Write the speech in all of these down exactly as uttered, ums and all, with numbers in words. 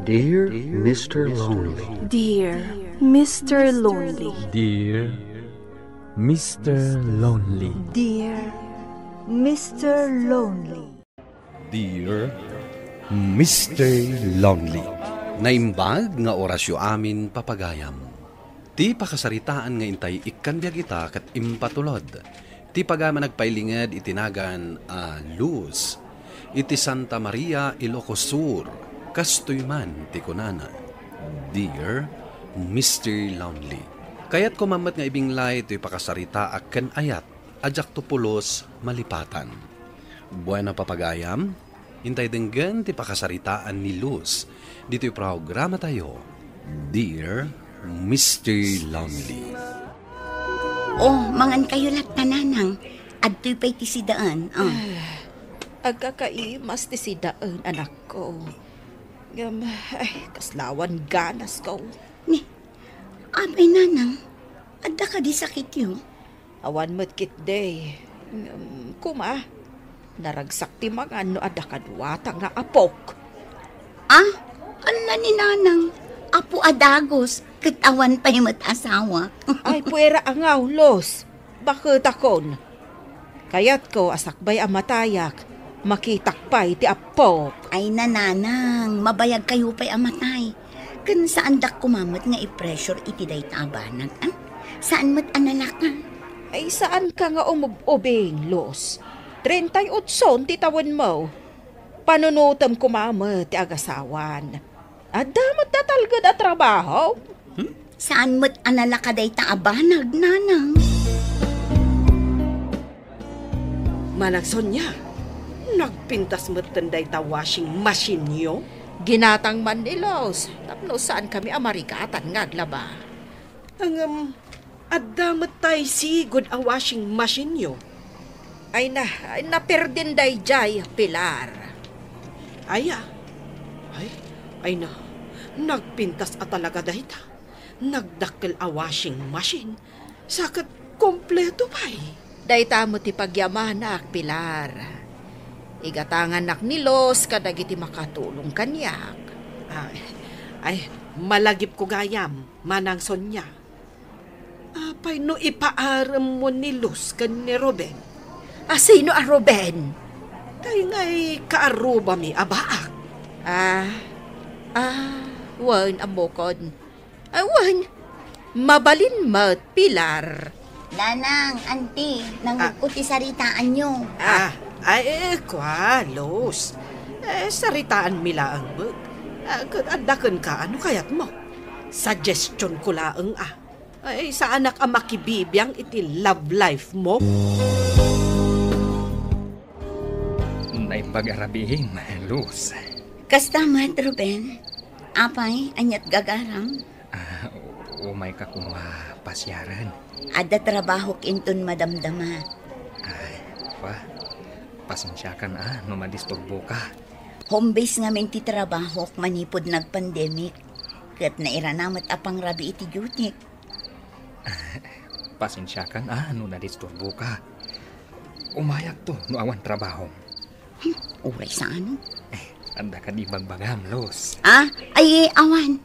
Dear Mister Lonely. Dear Mister Lonely. Dear Mister Lonely. Dear Mister Lonely. Dear Mister Lonely. Naimbag nga orasyo amin, papagayam. Ti pakasaritaan nga intay ikkan biag ita ket impatulod ti pagayam a nagpailinged iti nagan a Luz iti Santa Maria, Ilocos Sur. Kastoy man ti kunana, "Dear Mister Lonely, kayatko man met nga ibinglay toy pakasaritaak ken ayat a diakto pulos malipatan." Bueno, papagayam, intay denggen ti pakasaritaan ni Luz ditoy programatayo, Dear Mister Lonely. Oh, mangan kayo latta, nanang. Adtoy pay ti sidaen. Oh. Agkakaimas ti sidaen, anakko. Ngem, ay, kaslawan ganas ko. Ni, apay, nanang, adda kadi sakityo? Awan met ketdi. Ngem, kuma, naragsak ti mangan no adda kaduata nga apok. Ah, ania ni nanang, apo a dagus, ket awan pay met asawa. Ay, puera a ngaw, Luz. Baketakon. Kayatko a sakbay a matayak, makitak pay ti appok. Ay, nanang, mabayagkayo pay a matay. Ken saandak koma met nga i-pressure iti dayta a banag, a? Saan met a nalaka? Ay, saanka nga umub-ubing, Luz. Treinta y otso ti tawenmo. Panunotem koma met ti agasawam. Adda met talged a trabaho. Hmm? Saan met a nalaka dayta a banag, nanang? Manang Sonia, nagpintas metten dayta washing machine-yo? Ginatang man ni Luz, tapno saankami a marigatan nga aglaba. Ngem, adda met tay sigud a washing machine-yo? Ay na, ay, naperdin daydiay, Pilar. Aya? Ay, ay na, nagpintas a talaga dayta. Nagdakkel a washing machine. Sa ket kompleto pay. Dayta met ti pagyamanak, Pilar. Igatangannak ni Luz kadagiti makatulong kaniak. Ay, ay, malagipko gayam, Manang Sonia. Apay no ipaaremmo ni Luz ken ni Ruben? A, sino a Ruben? Tay ngay kaarrubami a baak. Ah, ah, wen, ammokon. Ah, wen, mabalin met, Pilar. Nanang, anti, nangugko ti saritaanyo. Ah, ay, eh, kua, Luz. Eh, saritaanmi laeng met. Ah, ket adda kenka, ano kayatmo? Suggestion ko laeng, ah. Ay, saanak a makibibiang iti love life mo? Naimbag a rabiim, Luz. Kasta met, Ruben. Apay, aniat gagaram? Ah, umayka koma pasiaren. Adda trabahok inton madamdama. Ay, pa, pasensiakan a no madisturboka. Home base ngamin ti trabahok manipud nagpandemic. Ket nairana met a pangrabii ti duty. Pasensiakan a no nadisturboka. Umayakto no awan trabahom. Hmm, uray saan. Eh, adda kadi bagbagam, Luz? Ah, ay, awan.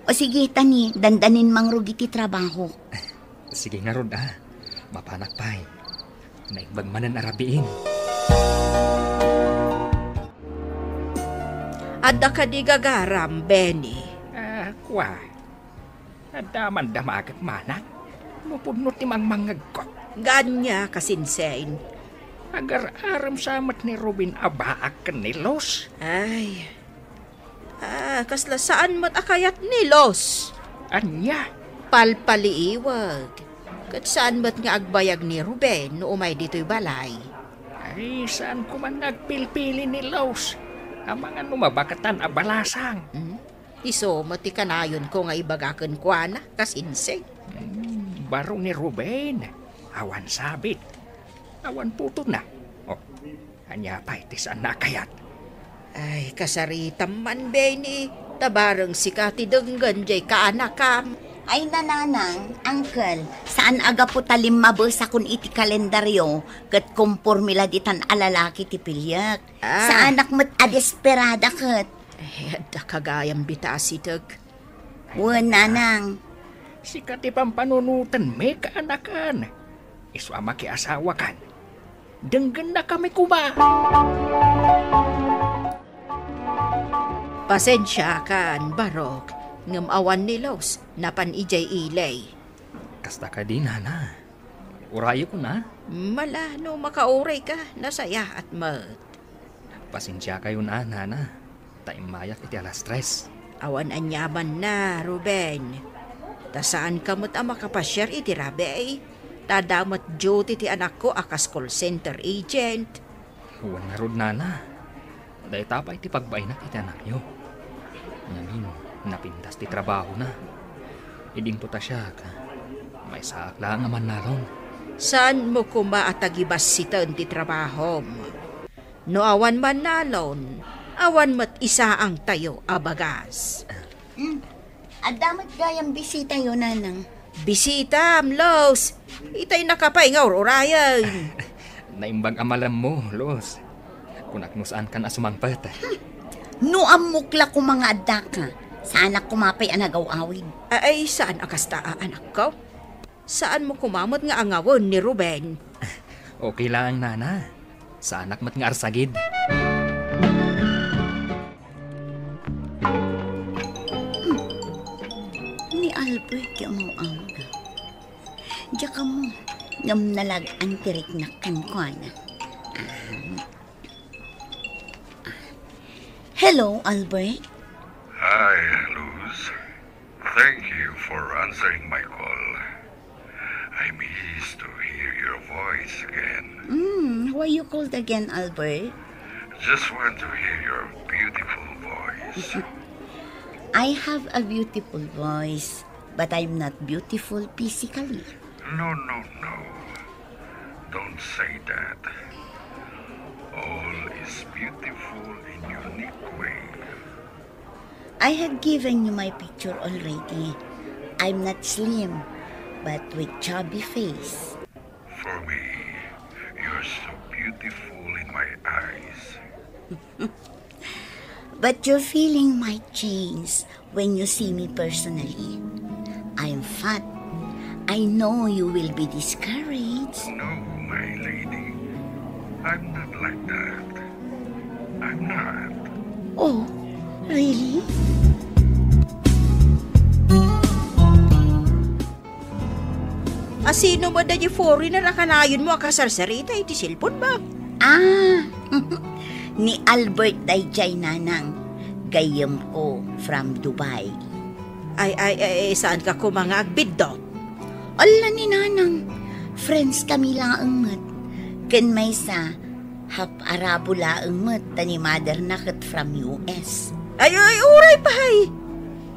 O sige, tani, dandanin mangrugi ti trabaho. Sige ngarud, ah. Mapanak pay. Naimbag manen a rabiin. Adda kadi gagaram, Benny? Ah, kua. Adda man damaget, manang, no pudno ti mangmangngegko. Ania, kasinsin? Agar-arem sa met ni Ruben a baak ken ni Luz. Ay. Ah, kasla saan met a kayat ni Luz. Ania? Palpaliiweg. Ket saan met nga agbayag ni Ruben no umay ditoy balay. Ay, saanko man nga agpilpili ni Luz. Amangan no mabaketan a balasang. Hmm? Isu met ti kanayonko nga ibaga kenkuana, kasinsin. Hmm, baro ni Ruben. Awan sabit. Awan putotna. Oh, ania pay ti saanna a kayat? Ay, kasaritam man, Benny. Ta bareng sika ti denggen diay kaanakam. Ay, nanang, uncle, saan a gapu ta limmabesakon iti kalendaryo ket komporme la ditan a lalaki ti piliek. Ah. Saanak met a desperada ket. Eh, adda ka gayam dita a sitek. Wen, nanang. Sika ti pampanunotenmi, kaanakan. Isu a makiasawakan. Denggennakami koma. Pasensiakan, Barok, ngem awan ni Luz, napan idiay ili. Kasta kadi, nana. Urayekon a? Mala, no makaurayka, nasayaat met. Pasensiakayon a, nana, ta immayak iti alas tres. Awan aniamanna, Ruben. Ta saanka met a makapasiar iti rabii. Ta adda met duty ti anakko a kas call center agent. Wen ngarud, nana. Dayta pay ti pagbainnak iti anakyo. Ngamin, napintas ti trabahona. Idinto ta siak, maysaak laeng a mannalon. Saanmo koma a tagibassiten ti trabahom. No awan mannalon, awan met isaangtayo a bagas. Hmm. Adda met gayam bisitayo, nanang. Bisitam, Luz. Itay naka pay nga ur-urayen. Naimbag a malemmo, Luz. Kunak no saankan a sumangpet. No ammok la koma nga addaka, saanak koma pay a nagaw-awid. Ay, saan a kasta a anakko? Saanmo koma met nga angawen ni Ruben? Okay laeng, nana. Saanak met nga arsagid. Ni Albert ti umaw-awag. Diak ammo, ngem nalag-an ti riknak kenkuana. Ah. Hello, Albert. Hi, Luz. Thank you for answering my call. I'm pleased to hear your voice again. Mm, why you called again, Albert? Just want to hear your beautiful voice. I have a beautiful voice, but I'm not beautiful physically. No, no, no. Don't say that. All is beautiful in unique way. I have given you my picture already. I'm not slim, but with chubby face. For me, you're so beautiful in my eyes. But your feeling might change when you see me personally. I'm fat. I know you will be discouraged. No, my lady. I'm not like that. I'm not. Oh, really? A sino met daydi foreigner a kanayonmo a kasarsarita iti cellphone mo? Ah, ni Albert daydiay, nanang. Gayyemko from Dubai. Ay, ay, ay, saanka koma nga agbiddut? Ala ni nanang, friends kami laeng met. Ken maysa, half Arabo laeng met, ta ni mother na ket from U S. Ay, ay, uray pay!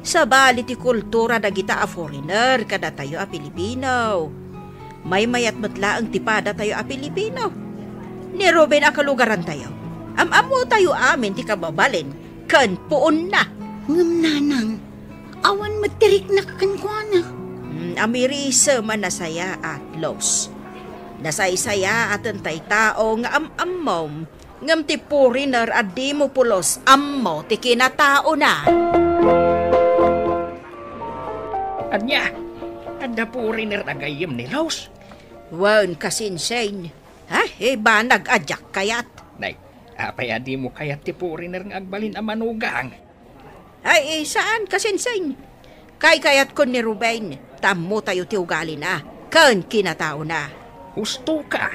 Sabali ti kultura dagita a foreigner kadatayo a Pilipino. Maymayat met laeng ti padatayo a Pilipino. Ni Ruben a kalugarantayo, am-ammotayo amin ti kababalin ken puonna. Ngem nanang, awan met ti riknak kenkuana. Hmm, amirisem a nasayaat, Luz. Nasaysayaaten tay tao nga am-ammom, ngem ti foreigner a dimo pulos ammo ti kinataona. Ania? Adda foreigner a gayyem ni Luz? Wen, kasinsin. Ay, ibanag a diak kayat. Nay, apay a dimo kayat ti foreigner nga agbalin a manugang? Ay, saan, kasinsin. Kaykayatkon ni Ruben, ta ammotayo ti ugalina, ken kinataona. Husto ka.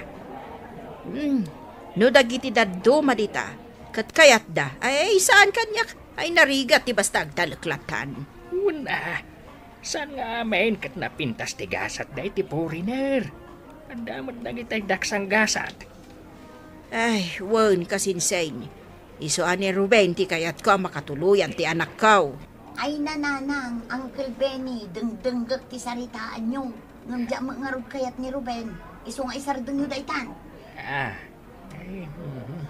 Hmm, no dagiti dadduma dita, ket kayatda, ay, saan kaniak, ay, narigat ti basta agtalek lattan. Wen a, saan nga amin ket napintas ti gasatda iti foreigner. Adda met dagitay daksang gasat. Ay, wen, kasinsin. Isu a ni Ruben ti kayatko a makatuloyan ti anakko. Ay, nanang, Uncle Benny, dengdenggek ti saritaanyo. Ngem diak met ngarud kayat ni Ruben. Isu nga isardengyo daytan. Ah, ay, mhm.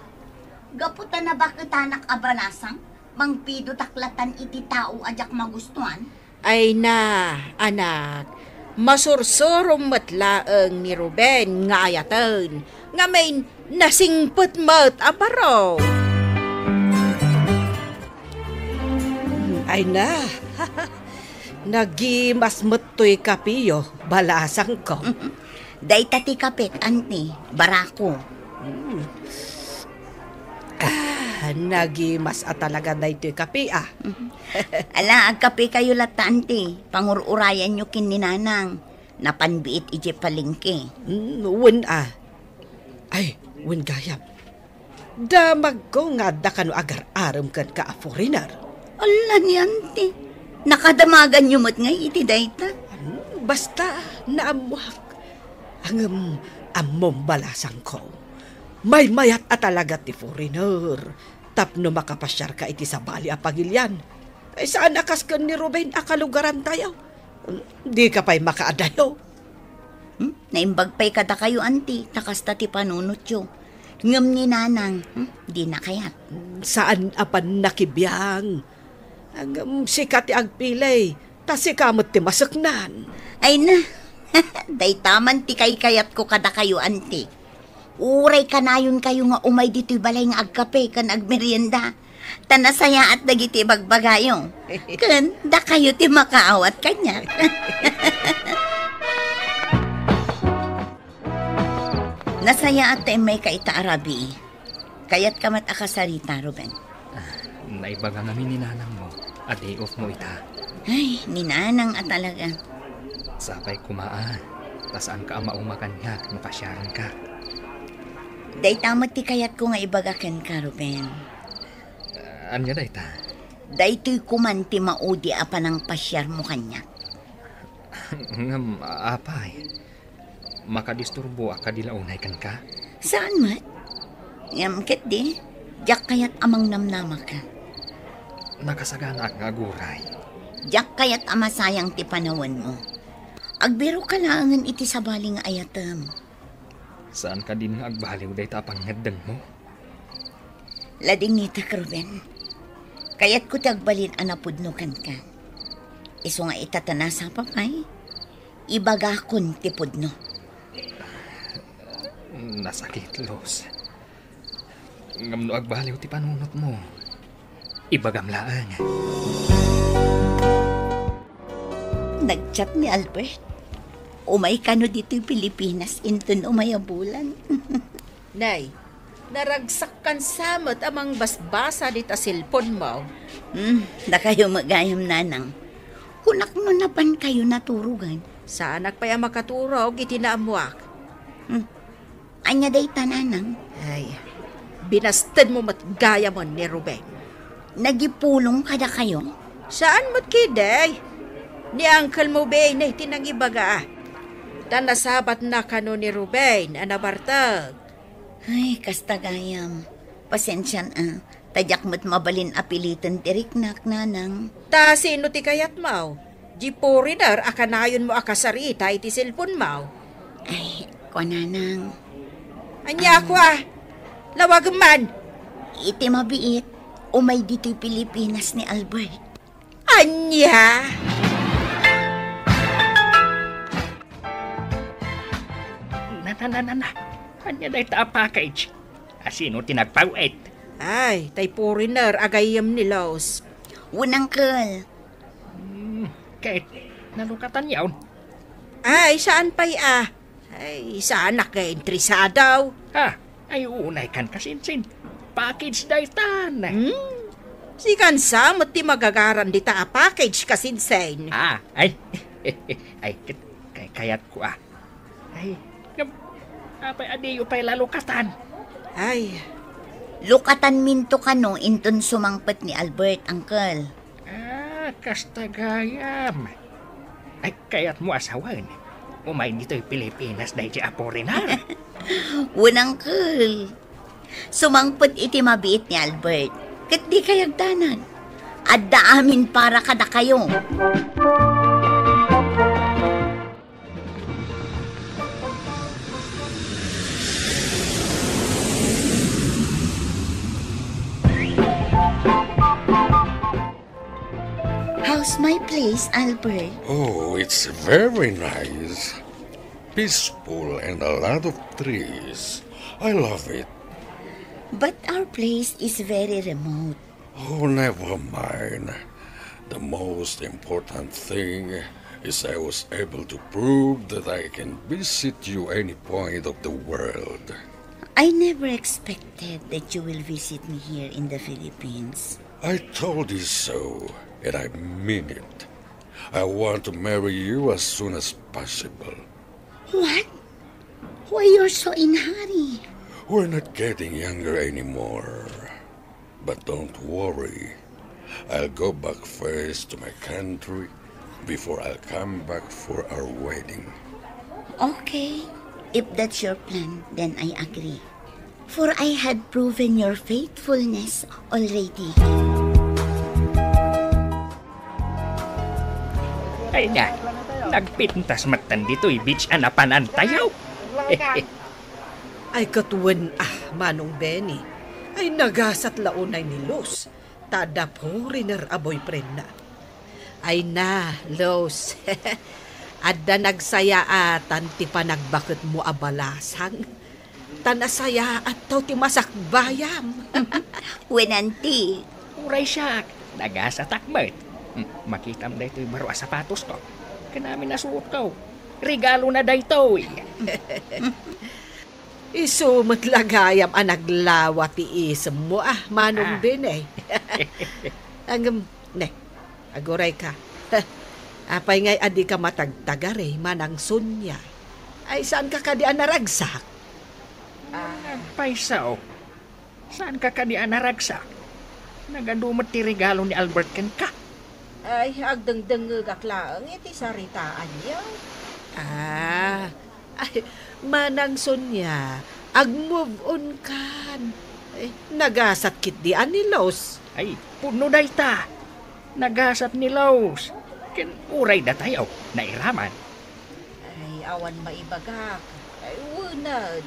Gapu ta nabaketanak a banasang, mangpidotak lattan iti tao a diak magustuan. Ay na, anak, masursurom met laeng ni Ruben nga ayaten, ngamin nasingpet met a baro. Ay na, nagimas met toy kapiyo, balasangko. Dayta ti kapek, anti, barako. Ah, nagimas a talaga daytoy kape, ah. Ala, agkapekayo latta, anti. Pangur-urayanyo ken ni Nanang. Napanbiit idiay palengke. Mm, wen, ah. Ay, wen gayam. Damagko nga adda kano agar-arem kenka a foreigner. Ala ni anti. Nakadamaganyo met ngay iti dayta? Mm, basta, naammoak. Ngem, ammom, balasangko. Maymayat a talaga ti foreigner tapno makapasiarka iti sabali a pagilian. Ay, saan a kas ken ni Ruben a kalugarantayo. Dika pay makaadayo. Hmm? Naimbag pay kadakayo, anti, ta kasta ti panunotyo. Ngem ni Nanang, hmm, dina kayat. Saan a pannakibiang. Ngem sika ti agpili, ta sika met ti maseknan. Ay na, dayta man ti kaykayatko kadakayo, anti. Uray kanayonkayo nga umay ditoy balay nga agkape ken agmerienda. Ta nasayaat dagiti ibagbagayo. Ken dakayo ti makaawat kaniak. Nasayaat ta immayka ita a rabii. Kayatka met a kasarita, Ruben? Ah, naibaga ngamin ni nanangmo a day off mo ita. Ay, ni nanang a talaga. Sapay koma a, ta saanka a mauma kaniak no kasiarenka. Dayta met ti kayatko nga ibaga kenka, Ruben. Ah, ania dayta? Daytoy koman ti maudi a panangpasiarmo kaniak. Ngem, apay, makadisturboak kadi la unay kenka? Saan met. Ngem ketdi, diak kayat a mangnamnamaka. Nakasaganaak nga aguray. Diak kayat a masayang ti panawenmo. Agbiroka laengen iti sabali nga ayatem. Saan kadin nga agbaliw dayta a pangngeddengmo? Ladingitek, Ruben. Kayatko ti agbalin a napudno kenka. Isu nga ita ta nasapa pay, ibagakon ti pudno. Nasakit, Luz. Ngem no agbaliw ti panunotmo, ibagam laeng. Nag-chat ni Albert. Umay kano ditoy Pilipinas inton umay a bulan. Nay, naragsakkan sa met a mangbasbasa dita cellphone mo. Hmm, dakayo met gayam, nanang. Kunak no napankayo naturogan. Saanak pay a makaturog iti naammoak. Hmm. Ania dayta, nanang? Ay, binastedmo met gayam ni Ruben. Nagipulong kadakayo? Saan met ketdi. Ni uncle mo, Bene, ti nangibaga. Ta nasabatna kano ni Ruben a nabartek. Ay, kasta gayam. Pasensian a. Ta diak met mabalin a piliten ti riknak, nanang. Ta sino ti kayatmo? Di foreigner a kanayonmo a kasarita iti cellphone mo? Ay, kua, nanang. Ania a kua? Lawagem man. Iti mabiit, umay ditoy Pilipinas ni Albert. Ania? Na, na, na, na, na. Ania dayta a package? A sino ti nagpaw-it? Ay, tay foreigner a gayyem ni Luz. Wen, uncle. Hmm, ket nalukatanyon? Ay, saan pay a. Ay, saanak nga interesado. Ah, ay, unay kan kasinsin. Package daytan. Hmm? Sikan sa met ti magagaran dita a package kasinsin. Ah, ay. Ay, ket kay kayatko a. Ay, ngem, apay a diyo pay lalukatan? Ay. Lukatanminto kano inton sumangpet ni Albert, uncle. Ah, kasta gayam. Ay, kayatmo a sawen, umay ditoy Pilipinas daydi a foreigner? Wen, uncle. Sumangpet iti mabiit ni Albert, ket dikay agdanag. Adda amin para kadakayo. How's my place, Albert? Oh, it's very nice. Peaceful and a lot of trees. I love it. But our place is very remote. Oh, never mind. The most important thing is I was able to prove that I can visit you any point of the world. I never expected that you will visit me here in the Philippines. I told you so, and I mean it. I want to marry you as soon as possible. What? Why you're so in hurry? We're not getting younger anymore. But don't worry. I'll go back first to my country before I'll come back for our wedding. Okay. If that's your plan, then I agree. For I had proven your faithfulness already. Ay na, nagpintas metten ditoy beach a napanantayo. Ay, ket wen, ah, Manong Benny. Ay, nagasat la unay ni Luz. Ta adda foreigner a boyfriendna. Ay na, Luz. Adda nagsayaatan ti panagbaketmo a balasang. Ta nasayaat taw ti masakbayam. Wen, Auntie. Uray siak, nagasatak met. Hmm, makitam daytoy baro a sapatosko. Ken amin a suotko. Regalona daytoy. Isu met la gayam a naglawa ti isemmo, ah, Manong Ah. Benny. Ngem, ne, agurayka. Apay ngay a dika matagtagari, Manang Sonia? Ay, saanka kadi a naragsak? Ah. Pay sao. Saanka kadi a naragsak? Nagadu met ti regalo ni Albert kenka. Ay, agdengdengngegak laeng iti saritaanyo. Ah, ay, Manang Sonia, ag-move on kan. Ay, nagasat ketdi a ni Luz. Ay, pudno dayta. Nagasat ni Luz. Ken uray datayo, nairaman. Ay, awan maibagak. Ay, wenen.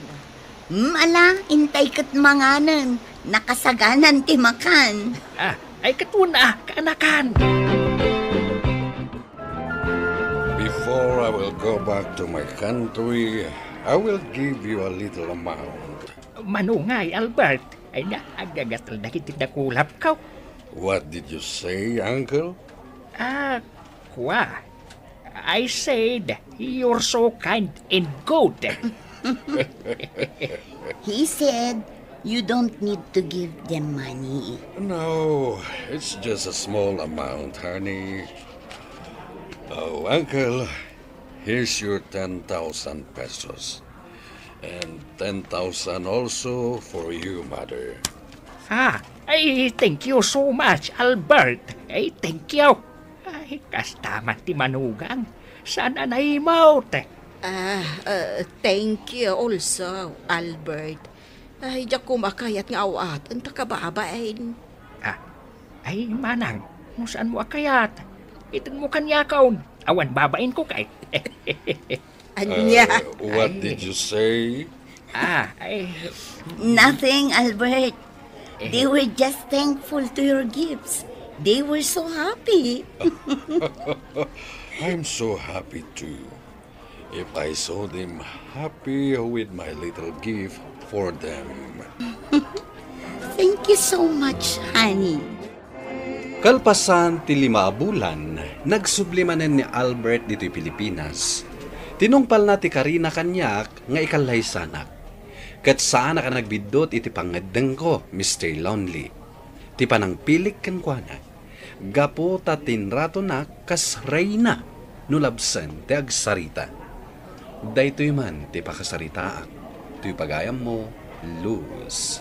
Hmm, ala, intay ket manganen. Nakasaganan ti makan. Ah, ay ket wen a, kaanakan. Before I will go back to my country, I will give you a little amount. Manungay, Albert. Ay na, agagatel dagiti dakulapko. What did you say, Uncle? Ah, kwa. I said, "You're so kind and good." He said, "You don't need to give them money." No, it's just a small amount, honey. Oh, Uncle, here's your ten thousand pesos. And ten thousand also for you, Mother. Ah, ay, thank you so much, Albert. Ay, thank you. Ay, kasta man ti manugang. Saan a naimot? Ah, uh, thank you also, Albert. Ay, diak koma kayat nga awaten ta kababain. Ah, ay, manang, no saanmo a kayat, itedmo kaniakon. Awan babainko kay. Ania? Uh, what Ay. did you say? Ah, ay. Nothing, Albert. Eh. They were just thankful to your gifts. They were so happy. I'm so happy too. If I saw them happy with my little gift for them. Thank you so much, honey. Kalpasan ti lima a bulan, nagsubli manen ni Albert ditoy Pilipinas. Tinungpalna ti karina kaniak nga ikallaysanak. Ket saanak a nagbiddut iti pangngeddengko, Mister Lonely. Ti panangpilik kenkuana, gapu ta tinratonak kas reyna no labsen ti agsarita. Daytoy man ti pakasaritaak, toy pagayammo, Luz.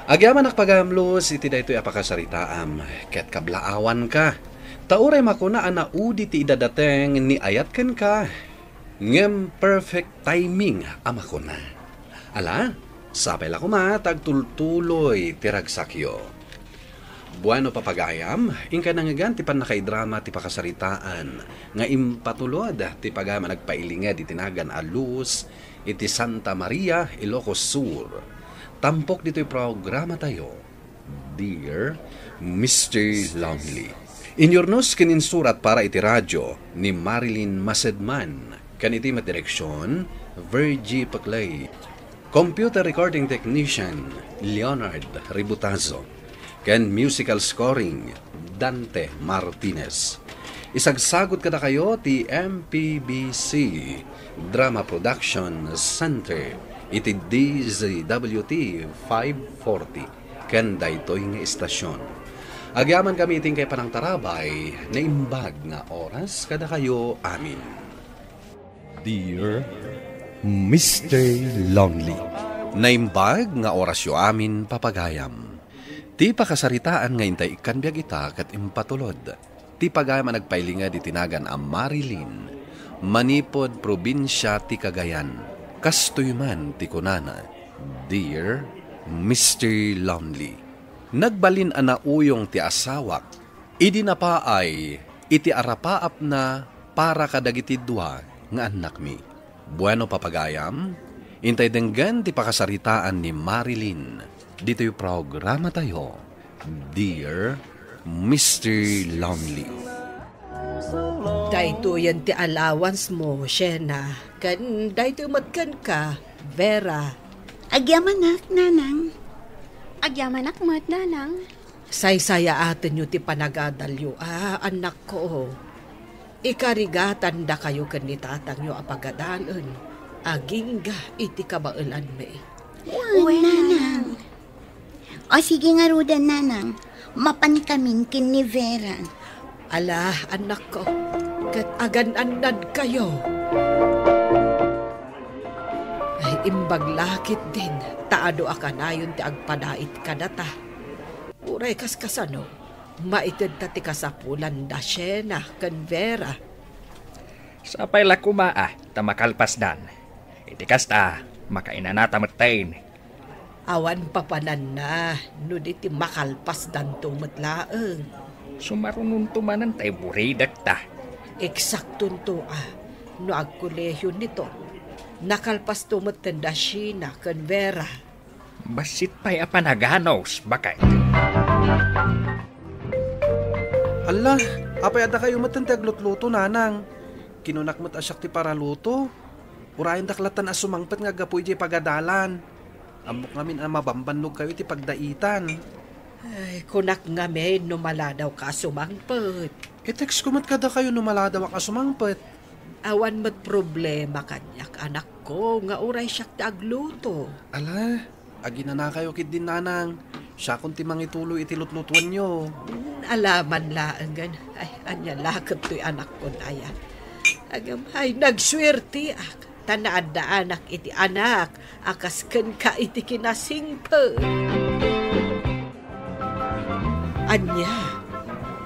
Agyamanak pagayam, Luz, iti daytoy a pakasaritaam, ket kablaawanka. Ta uray makuna a naudi ti idadateng ni ayat kenka, ngem perfect timing a makuna. Ala, sapay la koma ta agtultuloy ti ragsakyo. Bueno, papagayam, inka nangngegan ti pannakaidrama ti pakasaritaan nga impatulod ti pagayam a nagpailinged iti nagan a Luz iti Santa Maria, Ilocos Sur. Tampok ditoy programatayo, Dear Mister Lonely. Inyurnos ken insurat para iti radio ni Marilyn Masedman, ken iti met direksion, Virgie Peclay. Computer recording technician, Leonard Ributazo. Ken musical scoring, Dante Martinez. Isagsagut kadakayo ti M P B C Drama Production Center iti D Z W T five forty ken daytoy nga istasyon. Agyamankami iti inkay panangtarabay, naimbag nga oras kadakayo amin. Dear Mister Lonely. Naimbag nga orasyo amin, papagayam. Ti pakasaritaan nga intay ikkan biag ita ket impatulod ti pagayam a nagpailinged iti nagan a Marilyn, manipud probinsia ti Cagayan. Kastoy man ti kunana, "Dear Mister Lonely, nagbalin a nauyong ti asawak idi napaay iti arapaapna para kadagiti dua nga annakmi." Bueno, papagayam, intay denggen ti pakasaritaan ni Marilyn ditoy programatayo, Dear Mister Lonely. Daytoyen ti allowance mo, Shena, ken daytoy met kenka, Vera. Agyamanak, Nanang. Agyamanak met, Nanang. Saysayaatenyo ti panagadalyo, a, annakko. Ikarigatandakayo ken ni tatangyo a pagadalan agingga iti kabaelanmi. Wen, Wen, Nanang. Nanang. O, sige ngaruden, Nanang. Mapankamin ken ni Vera. Ala, annakko, ket agan-annadkayo. Ay, imbag la ketdin, ta adu a kanayon ti agpadait kadata. Uray kaskasano, maitedta ti kasapulan da Shena ken Vera. Sapay la koma a ta makalpasdan. Iti kasta, makainanata metten. Awan papananna no di ti makalpasdanto met laeng. Sumarunonto manen tay buridekta. Eksaktonto a, no agkolehion ni Tom, nakalpasto metten da Shena ken Vera. Bassit pay a panaganos, baket. Alla, apay adda kayo metten ti aglutluto, Nanang? Kinunak met a siak ti paraluto. Urayendak lattan a sumangpet nga aggapu idiay pagadalan. Ammok ngamin a mabambannog kayo iti pagdaitan. Ay, kunak ngamin no maladawka a sumangpet. I-text ko met kadakayo no maladawak a sumangpet. Awan met problema kaniak, anakko, nga uray siak ti agluto. Ala, aginanakayo ketdin, Nanang. Siakon ti mangituloy iti lutlutuenyo. Hmm, alaman laengen. Ay, ania laket toy anakkon aya. Agam, ay, nagsuerteak. Ta naaddaanak iti anak a kas kenka iti kinasingpet. Ania,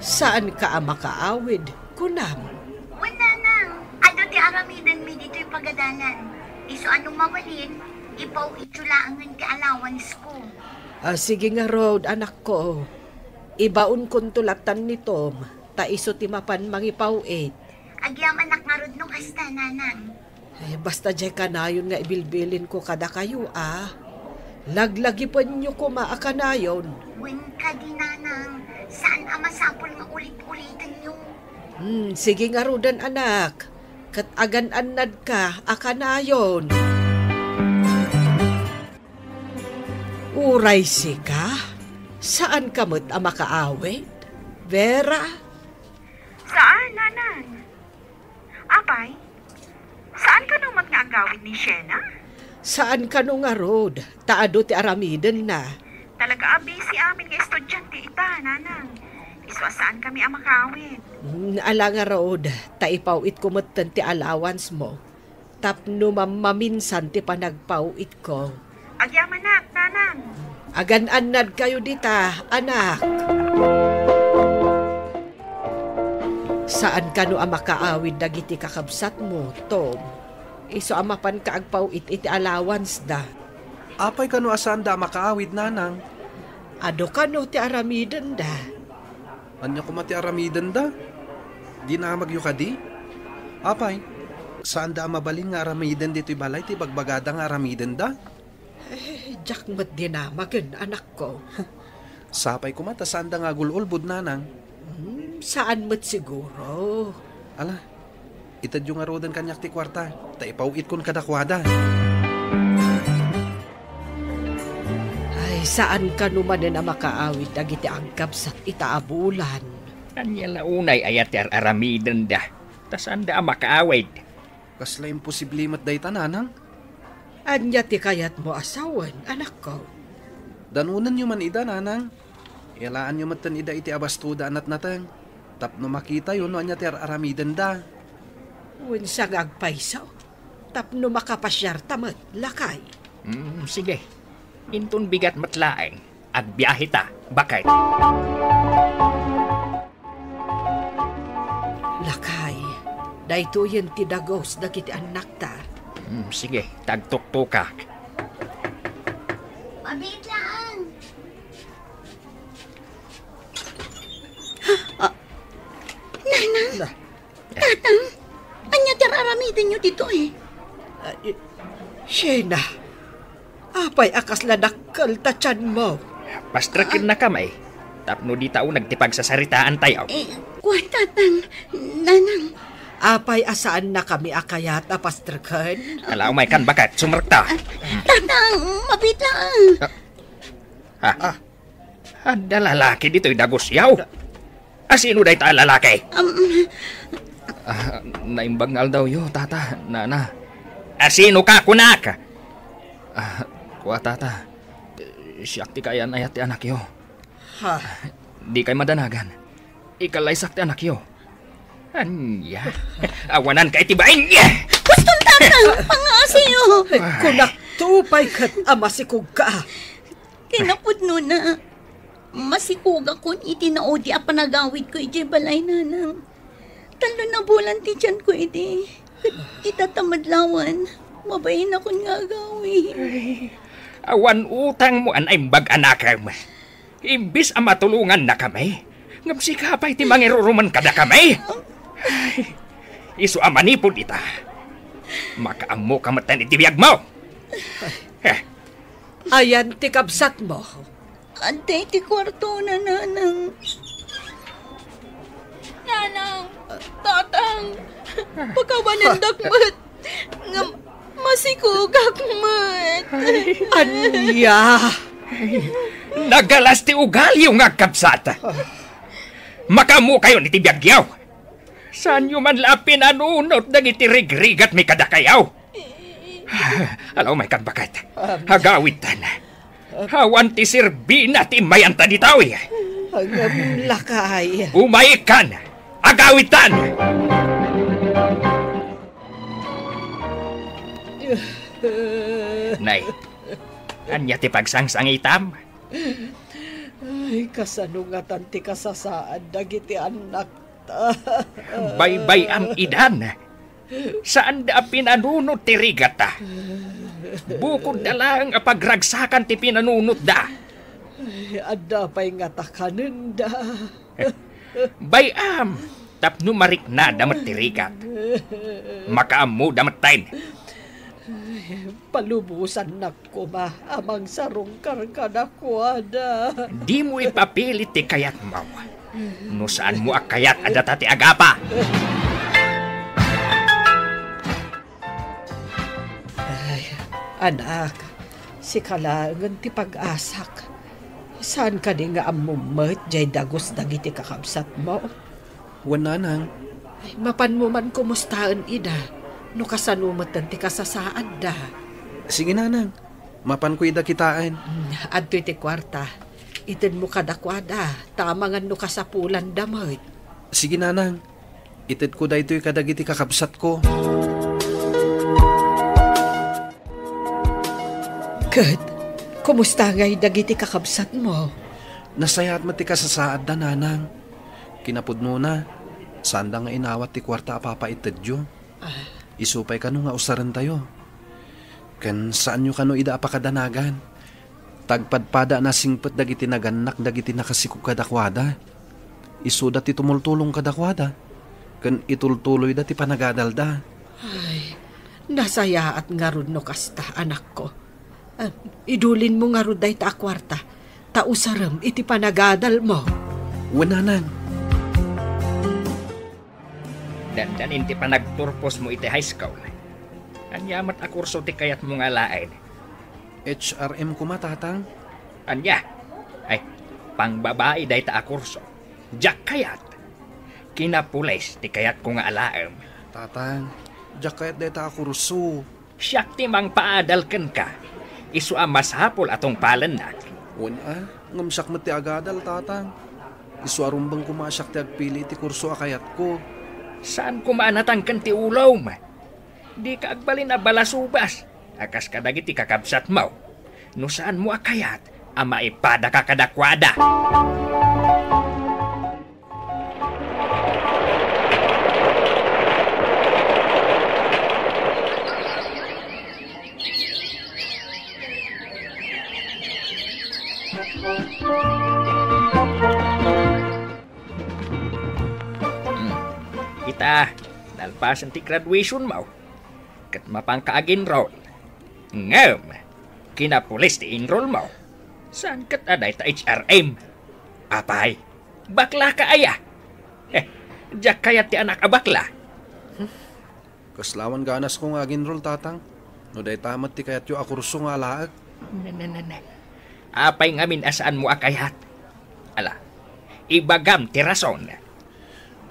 saanka a makaawid, kunam? Wen, Nanang, adu ti aramidenmi ditoy pagadalan. Isu a no mabalin, ipaw-ityo laengen ti allowance ko. Ah, sige ngarud, anakko. Ibaonkonto lattan ni Tom, ta isu ti mapan mangipaw-it. Agyamanak ngarud no kasta, Nanang. Eh, basta diay kanayon nga ibilbilinko kadakayo, a. Laglagipenyo koma a kanayon. Wen kadi, Nanang, saan a masapul nga ulit-ulitenyo? Hmm, sige ngaruden, anak. Ket agan-annadka a kanayon. Uray sika, saanka met a makaawid, Vera? Saan, Nanang. Apay, saan kano met nga agawid ni Shena? Saan kano ngarud, ta adu ti aramidenna. Talaga a busy amin nga estudiante ita, Nanang. Isu a saan kami a makaawid. Hmm, ala ngarud, ta ipaw-itko metten ti allowance mo. Tapno mammaminsan ti panagpaw-itko. Agyamanak, Nanang. Agan-annad kayo dita, anak. Saan kano a makaawid dagiti kakabsatmo, Tom? Isu a mapanka agpaw-it iti allowance da. Apay kano a saanda a makaawid, Nanang? Adu kano ti aramidenda. Ania koma ti aramidenda? Dinamagyo kadi? Apay, saanda a mabalin nga aramiden ditoy balay ti ibagbagada nga aramidenda? Eh, diak met dinamagen, anakko. Sapay koma ta saanda nga agul-ulbod, Nanang. Hmm, saan met siguro. Ala, itedyo ngaruden kaniak ti kuarta, ta ipaw-itkon kadakuada. Ay, saan kano manen a makaawid dagiti agkabsat ita a bulan, Ania la unay aya ti ar-aramidenda, ta saanda a makaawid? Kasla imposible met dayta, nanang. Ania ti kayatmo a sawen, anakko? Danonenyo man ida, nanang. Iyalaanyo metten ida iti abastoda a natnateng, tapno makitayo no ania ti ar-aramidenda. Wen sa nga agpayso, tapno makapasiarta met, lakay. Mm, sige. Inton bigat met laeng, agbiaheta, baket. Lakay, daytoyen ti dagus dagiti annakta. Mm, sige, ta agtuktokak. Mabitlaan! Ah, Nanang! Na. Tatang! Ania ti ar-aramidenyo ditoy? Ah, i-, Shena, apay a kasla dakkel ta tianmo? Pastreken nakam, eh. Tapno dita uneg ti pagsasaritaantayo. Eh, kua, Tatang, Nanang. Apay a saannakami a kayat a pastreken? Ala, umaykan, baket. Sumrekta. Ah, Tatang, mabitlaan. Ah. Ah. Adda lalaki ditoy dagusyo. Asino dayta a lalaki? Um, Ah, naimbag nga aldawyo, tata, nana. Asino ka, kunak? Ah, kua, tata. Siak ti kaayan-ayat ti anakyo. Ha? Dikay madanagan. Ikalaysak ti anakyo. Ania? Awananka iti bain. Huston, tata! Pangaasiyo! Ay, kunak, tupay ket a masikog ka. Kinapudnona, masikogakon iti naudi a panagawidko idiay balay, Nanang. Tallo a bulan ti tianko idi. Ket ita ta met lawen, mabainakon nga agawid. Ay, awan utangmo a naimbag a nakem. Imbes a matulongannakami, ngem sika pay ti mangiruruman kadakami. Ay, isu a manipud ita, makaammoka metten iti biagmo. Eh, Ayan ti kabsatmo. Adda iti kuartona, Nanang. Nanang, Tatang, pakawanendak met. Ngem masikogak met. Ania? Nagalas ti ugalyo nga agkabsat. Makaammokayon iti biagyo. Saanyo man la a pinanunot dagiti rigrigatmi kadakayo? Ala, umaykan, baket. Agawidtan. Awan ti serbina ti immayanta ditoy. Ngem lakay. Umaykan. Agawidtan. Nay, ania ti pagsangsangitam? Ay, kasano ngatan ti kasasaad dagiti annakta? Baybay-am idan. Saanda a pinanunot ti rigatta. Bukodda laeng a pagragsakan ti pinanunotda. Ay, adda pay ngata kanenda. Bay-am, tapno mariknada met ti rigat. Makaammoda metten. Palubosannak koma a mangsarungkar kadakuada. Dimo ipapilit ti kayatmo. No saanmo a kayat a data ti agapa. Ay, anak, sika laengen ti pag-asak. Saan kadi nga ammom met jay dagus dagiti kakabsatmo? Wen, nanang. Ay, mapanmo man kumustaen ida, no kasano metten ti kasasaadda. Sige, nanang. Mapanko ida kitaen. Hmm, adtoy ti kuarta. Itedmo kadakuada, ta amangan no kasapulanda met. Sige, nanang. Itedko daytoy kadagiti kakabsatko. Ket, kumusta ngay dagiti kakabsatmo? Nasayaat met ti kasasaadda, nanang. Kinapudnona, saanda nga inawat ti kuarta a papaitedyo. Ah. Isu pay kano nga usarentayo. Ken saanyo kano ida a pakadanagan. Tagpadpada a nasingpet dagiti nagannak dagiti nakasikog kadakuada. Isuda ti tumultulong kadakuada, ken itultuloyda ti panagadalda. Ay, nasayaat ngarud no kasta, anakko. Ah, idulinmo ngarud dayta a kuarta, ta usarem iti panagadalmo. Wen, nanang. Dandanin ti panagturposmo iti high school. Ania met a kurso ti kayatmo nga alaen? H R M koma, tatang. Ania? Ay, pangbabai dayta a kurso. Diak kayat. Kinapulis ti kayatko nga alaem. Tatang, diak kayat dayta a kurso. Siak ti mangpaadal kenka. Isu a masapul a tungpalennak. Wen a, ngem siak met ti agadal, Tatang. Isu a rumbeng koma a siak ti agpili iti kurso a kayatko. Saan koma a natangken ti ulom? Dika agbalin a balasubas a kas kadagiti kakabsatmo. No saanmo a kayat a maipadaka kadakuada. Hmm. Ita, nalpasen ti graduationmo, ket mapanka ag-enroll. Ngem, kinapulis ti enrollmo. Saan ket a dayta H R M? Apay, baklaka aya? Eh, diak kayat ti anak a bakla. Kasla awan ganasko nga ag-enroll, Tatang. No dayta met ti kayatyo a kurso nga alaek. Ne, ne, ne, ne. Apay ngamin a saanmo a kayat? Ala, ibagam ti rason.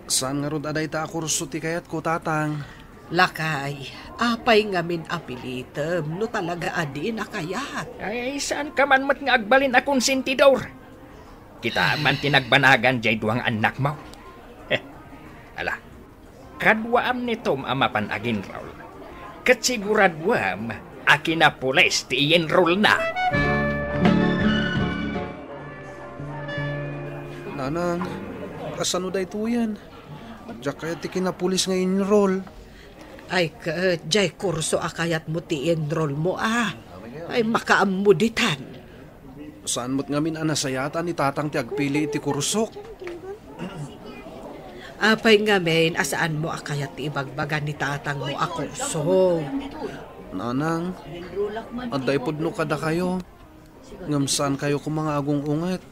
Saan ngarud a dayta a kurso ti kayatko, Tatang? Lakay, apay ngamin a pilitem no talaga a diin a kayat? Ay, saanka man met nga agbalin a konsentidor. Kita man ti nagbanagan diay dua nga annakmo. Ala, kaduaam ni Tom a mapan ag-enroll. Ket siguraduam a kinapulis ti i-enrollna. Nanang, kasano daytoyen? Diak kayat ti kinapulis nga enroll. Ay ket, diay kurso a kayatmo ti i-enrollmo a. Ay, makaammo ditan. Saan met ngamin a nasayaatan ni Tatang ti agpili iti kursok? Apay ngamin a saanmo a kayat ti ibagbaga ni Tatangmo a kurso? Nanang, adda ipudno kadakayo. Ngem saankayo koma nga agung-unget.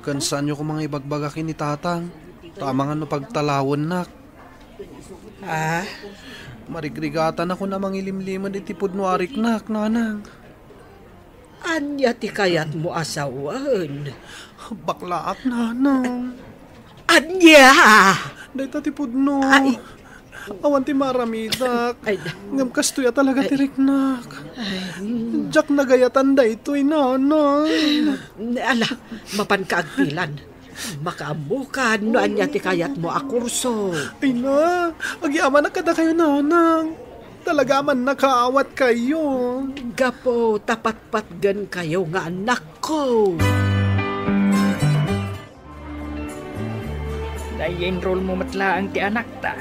Ken saanyo koma nga ibagbaga ken ni Tatang, ta amangan no pagtalawennak. Ah? Marigrigatanakon a mangilimlimed iti pudno a riknak, Nanang. Ania ti kayatmo a sawen? Baklaak, Nanang. Ania? Dayta ti pudno. Ay. Awan ti maaramidak. Ay, da- Ngem kastoy a talaga ti Ay. riknak. Ay, mm. Diak nagayatan daytoy, Nanang. Ala, mapanka agpilan. Makaammokan no ania ti kayatmo a kurso. Ay na, agyamanak kadakayo, Nanang. Talaga a mannakaawatkayo. Gapu ta patpatgenkayo nga annakko. Nai-enrollmo met laeng ti anakta?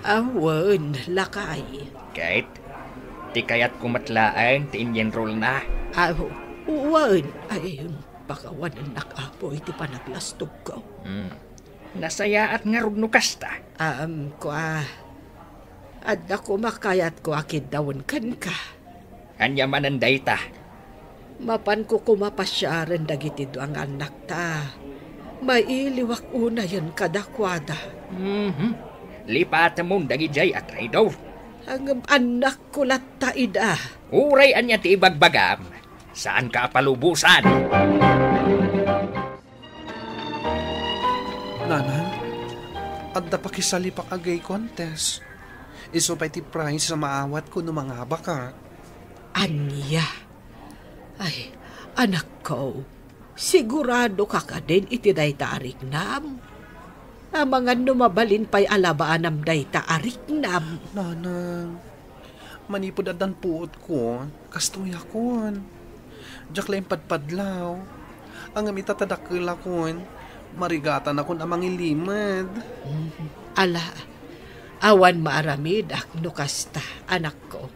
Awan, lakay. Ket, ti kayatko met laeng ti in-enrollna? Ah, wen. Ay, pakawanennak, Apo, iti panaglastogko. Hmm. Nasayaat ngarud no kasta? Am, kua, adda koma kayatko a kiddawen kenka. Ania manen dayta? Mapanko koma pasiaren dagiti dua nga annakta. Mailiwak unayen kadakuada. Mhm. Lipatemon dagidiay a traidor. Ngem annakko latta ida. Uray ania ti ibagbagam, saanka a palubosan. Nanang, adda pakisalipak a gay contest. Isu pay ti prize a maawatko no mangabaka. Ania? Ay, anakko, siguradoka kadin iti dayta a riknam? Amangan no mabalin pay a labaanam dayta a riknam. Nanang, manipud addan puotko, kastoyakon. Diak la impadpadlaw. Ngem ita ta dakkelakon, marigatanakon a mangilimed. Mm, ala, awan maaramidak no kasta, anakko.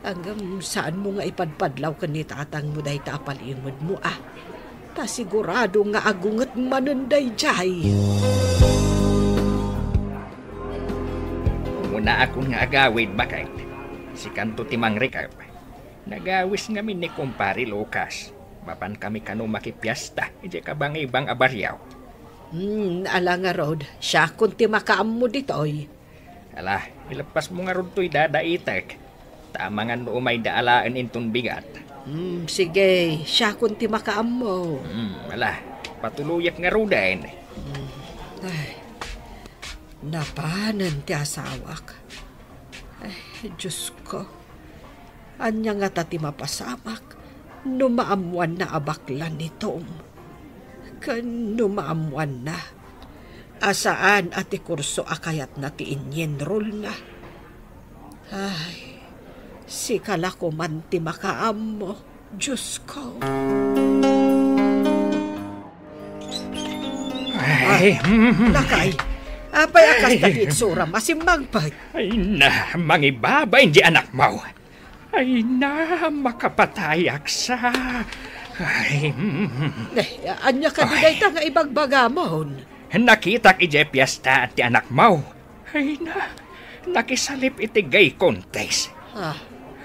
Ngem saanmo nga ipadpadlaw ken ni tatangmo dayta a palimedmo, a. Ta sigurado nga agunget manen daydiay. Umunaakon nga agawid, baket. Sikanto ti mangrikep. Nagawis ngamin ni Kumpare Lucas. Mapan kami kano makipiesta idiay kabangibang a barrio. Hmm, ala ngarud, siakon ti makaammo ditoy. Ala, ileppasmo ngarud toy dadaitek. Ta amangan no umayda alaen inton bigat. Hmm, sige, siakon ti makaammo. Hmm, ala, patuloyek ngaruden. Hmm, ay. Napanen ti asawak. Ay, Diosko, ania ngata ti mapasamak no maammoanna a bakla ni Tom? Ken no maammoanna a saan a ti kurso a kayatna ti inyenrolna? Ay, sika la koman ti makaammo, Diosko. Ay, mm. Lakay, apay a kasta ti itsuram a simmangpet? Ay na, mangibabain di anakmo. Ay na, makapatayak sa. Ay, mm. Eh, ania kadi dayta nga ibagbagamon? Nakitak idiay piesta ti anakmo. Ay na, nakisalip iti gay contest. Ah.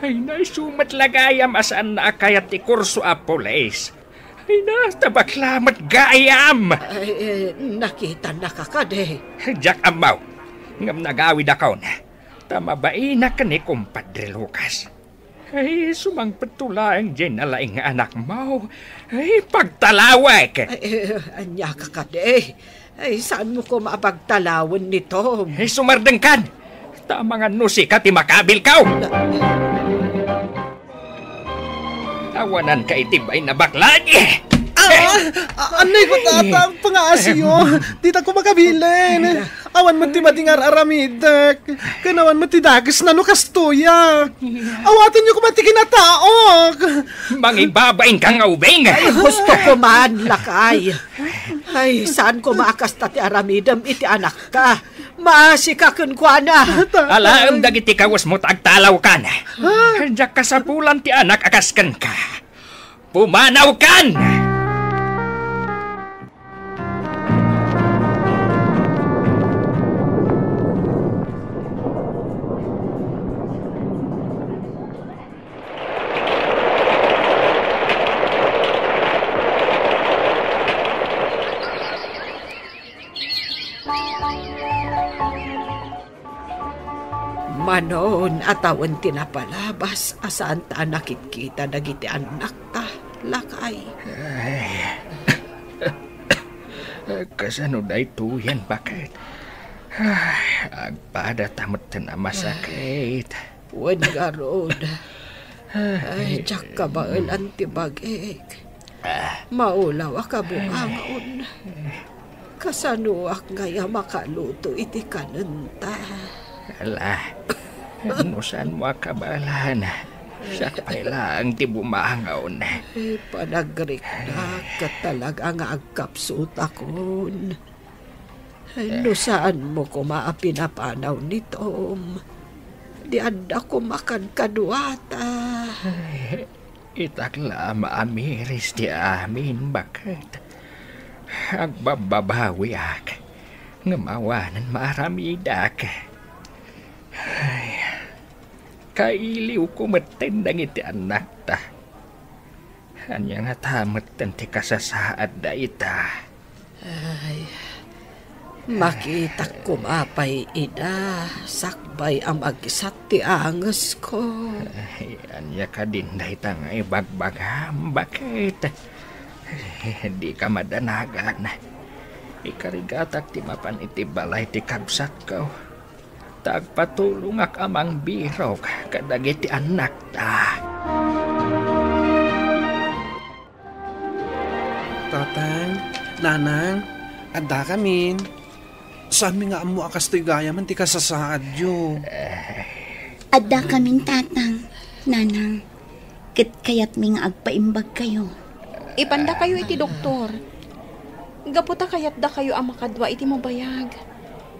Ay na, isu met la gayam a saanna a kayat ti kurso a pulis. Ay na, ta bakla met gayam. Ay, eh, nakitannaka kadi. Diak ammo, ngem nagawidakon, ta mabainak ni Kumpadre Lucas. Ay, sumangpetto laeng diay nalaing nga anakmo. Ay, pagtalawek! Ay, eh, ania ka kadi? Ay, saanmo koma a pagtalawen ni Tom? Ay, sumardengkan! Ta amangan no sika ti makabilko! Awananka iti bain a bakla! Ah! Ah, anay ko, Tatang, pangaasiyo. Dita ko makabilin. Awan met ti madi nga ar-aramidek. Ken awan met ti dakesna no kastoy a. Awatenyo koma ti kinataok. Mangibabain ka nga ubing. Ay, husto koman, lakay. Ay, saan koma a kasta ti aramidem iti anakka? Maasika kenkuana. Alaem dagiti kawesmo ta agtalawkan. Diak kasapulan ti anak a kas kenka. Pumanawkan! Manon a tawen ti napalabas a saanta a nakitkita dagiti annakta, lakay. Ay. Kasano daytoyen, baket? Ay, agpadata metten a masakit. Wen ngarud. Ay, diak kabaelan ti bagik. Maulaw a kabuangaon. Kasanoak ngay a makaluto iti kanenta? Ala, no saanmo a kabaelan, siak pay laeng ti bumangaon. Eh, panagriknak ket talaga nga agkapsutakon. No saanmo koma a pinapanaw ni Tom, di adda koma kadkaduata. Ay, itak la a maamiris ti amin, baket. Agbabbabawiak, ngem awanen maaramidak. Ay, kailiwko metten dagiti annakta. Ania ngata metten ti kasasaad dayta? Ay, makitak koma pay ida, sakbay a magsat ti angesko. Ay, ania kadin dayta nga ibagbagam, baket? Dika madanagan. Ikarigatak ti mapan iti balay ti kabsatko. Ta agpatulongak a mangbirok kadagiti annakta. Tatang, Nanang, addakamin. Saanmi nga ammo a kastoy gayamen ti kasasaadyo. Addakamin, Tatang, Nanang. Ket kayatmi nga agpaimbagkayo. Ipandakayo iti doktor. Gapu ta kayatdakayo a makadua iti mabayag.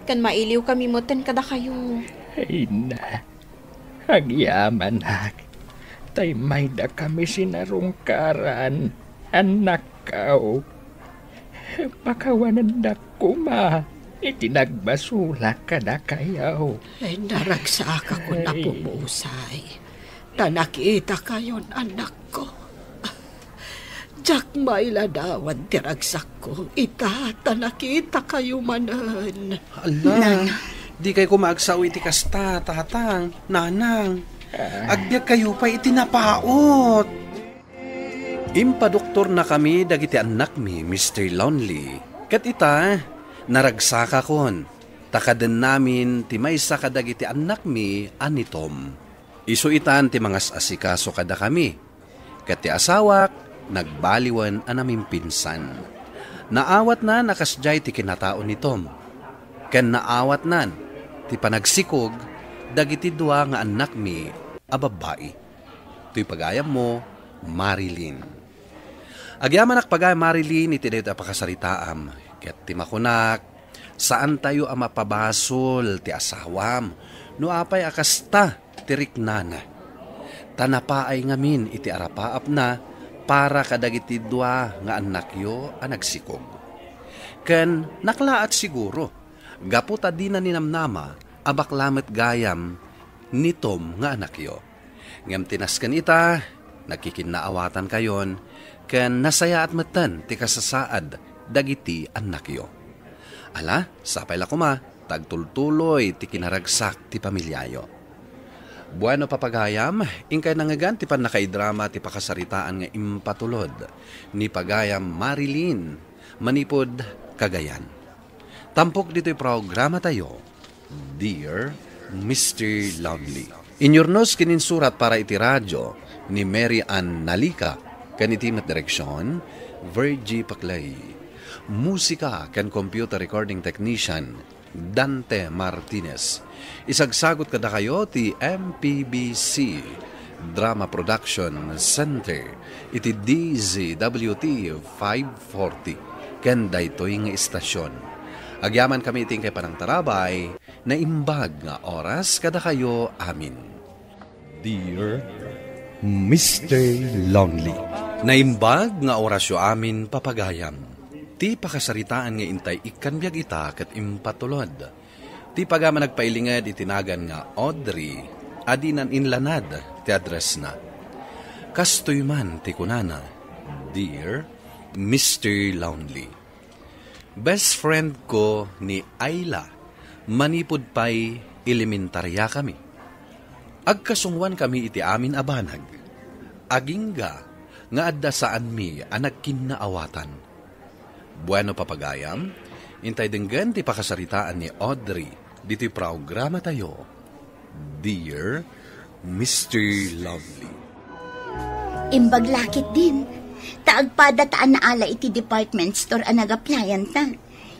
Ken mailiwkami metten kadakayo. Ay na, agyamanak. Ta immaydakami sinarungkaran, annakko. Pakawanendak koma iti nagbasolak kadakayo. Ay, naragsakakon a pumusay. Ta nakitakayon, annakko. Diak mailadawan ti ragsakko ita ta nakitakayo manen. Ala, dikay koma agsao iti kasta, Tatang, Nanang. Agbiagkayo pay iti napaut. Impadoktornakami dagiti annakmi, Mister Lonely. Ket ita, naragsakakon. Ta kadennamin ti maysa kadagiti annakmi a ni Tom. Isu itan ti mangas-asikaso kadakami, ket ti asawak nagbaliwen a namimpinsan. Naawatnan a kasdiay ti kinatao ni Tom, ken naawatnan ti panagsikog dagiti dua nga annakmi a babbai. Toy pagayammo, Marilyn. Agyamanak pagayam, Marilyn, iti daytoy a pakasaritaam, ket ti makunak, saantayo a mapabasol ti asawam no apay a kasta ti riknana. Ta napaay ngamin iti arapaapna para kadagiti dua nga annakyo a nagsikog. Ken naklaat siguro, gapu ta dina ninamnama a bakla met gayam ni Tom nga annakyo. Ngem ti nasken ita, nagkikinnaawatankayon, ken nasayaat metten ti kasasaad dagiti annakyo. Ala, sapay la koma, ta agtultuloy ti kinaragsak ti pamiliayo. Bueno, papagayam, inkay nangngegan ti pannakaidrama ti pakasaritaan nga impatulod ni pagayam Marilyn manipud Cagayan. Tampok ditoy programatayo, Dear Mister Lonely. Inyurnos ken insurat para iti radio ni Mary Ann Nalica, ken iti met direksion, Virgie Paclay. Musika ken computer recording technician, Dante Martinez. Isagsagot kadakayo ti M P B C Drama Production Center iti D Z W T five forty ken daytoy nga istasion. Agyamankami iti inkay panangtarabay, naimbag nga oras kadakayo amin. Dear Mister Lonely. Naimbag nga orasyo amin, papagayam. Ti pakasaritaan nga intay ikkan biag ita ket impatulod. Ti pagayam a nagpailinged iti nagan nga Audrey, a dinan inlanad ti addressna. Kastoy man ti kunana, Dear Mister Lonely. Best friend ko ni Ayla manipud pay elementariakami. Agkasungoankami iti amin a banag. Agingga nga adda saanmi a nagkinnaawatan. Bueno, papagayam, intay denggen ti pakasaritaan ni Audrey ditoy programatayo, Dear Mister Lovely. Imbag la ketdin, ta agpada ta annaala iti department store a nag-applyan ta.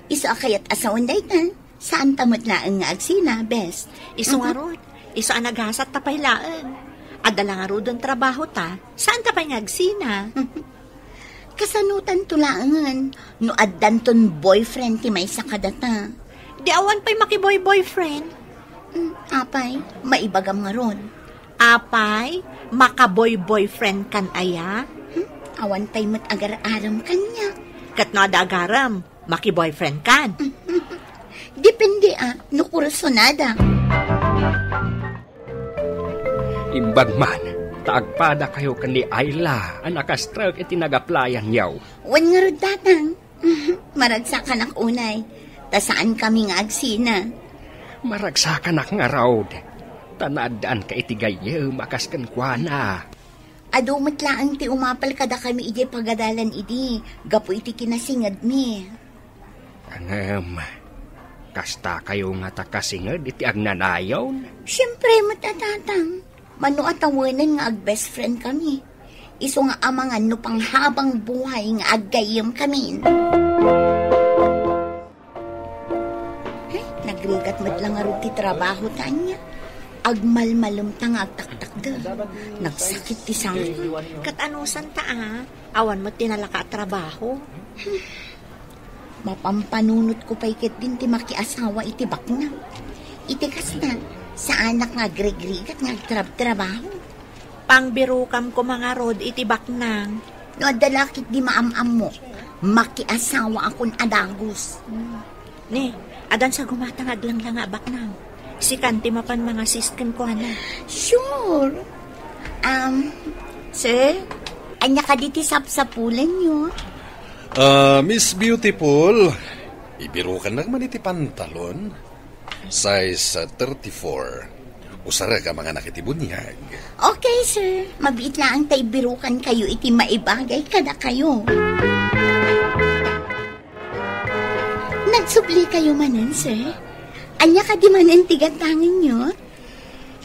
Isu a kayat a sawen dayta, saan ta met laeng nga agsina, bes. Isu Mhm. ngarud, isu a nagasat ta pay laeng. Adda la ngaruden trabaho ta, saan ta pay nga agsina. Kasanotan to laengen no addanton boyfriend ti maysa kadata? Di awan pay makiboy-boyfriend? Hmm, apay, maibagam ngarud. Apay, makaboy-boyfriend kan aya? Hmm, awan pay met agar-aram kaniak. Ket no adda agarem, makiboyfriend kan? Depende a, no kursunada. Imbag man, ta agpadakayo ken ni Ayla a nakastrek iti nag-applyan-yo. Wen ngarud, Tatang. Maragsakanak unay, ta saankami nga agsina. Maragsakanak ngarud, ta naaddaanka iti gayyem a kas kenkuana. Adu met laeng ti umapal kadakami idiay pagadalan idi, gapu iti kinasingedmi. Ngem, kastakayo ngata kasinged iti agnanayon? Siempre met a, Tatang. Mano a tawenen nga ag-best friend kami. Isu nga amangan no panghabang buhay nga aggayyem kami. Ay, nagrigat met la ngarud ti trabaho ta ania. Agmalmalem ta nga agtaktakder. Nagsakit ti sangko. Ket anusan ta a, awan met ti nalaka a trabaho. Mapampanunotko pay ketdin ti makiasawa iti baknang. Iti kasta, saanak nga agrigrigat nga agtrabtrabaho. Pangbirokam koma ngarud iti baknang. No adda la ketdi maam-ammo, makiasawaakon a dagus. Ni, addan sa gumata nga aglanglanga a baknang. Sikan ti mapan mangasist kenkuana. Sure. Um, sir, ania kadi ti sapsapulenyo? Ah, Miss Beautiful, ibirukannak man iti pantalon. Size, ah, thirty-four. Usarek a manganak iti buniag. Okay, sir. Mabiit laeng ta ibirukankayo iti maibagay kadakayo. Nagsubli kayo manen, sir? Ania kadi manen ti gatangenyo?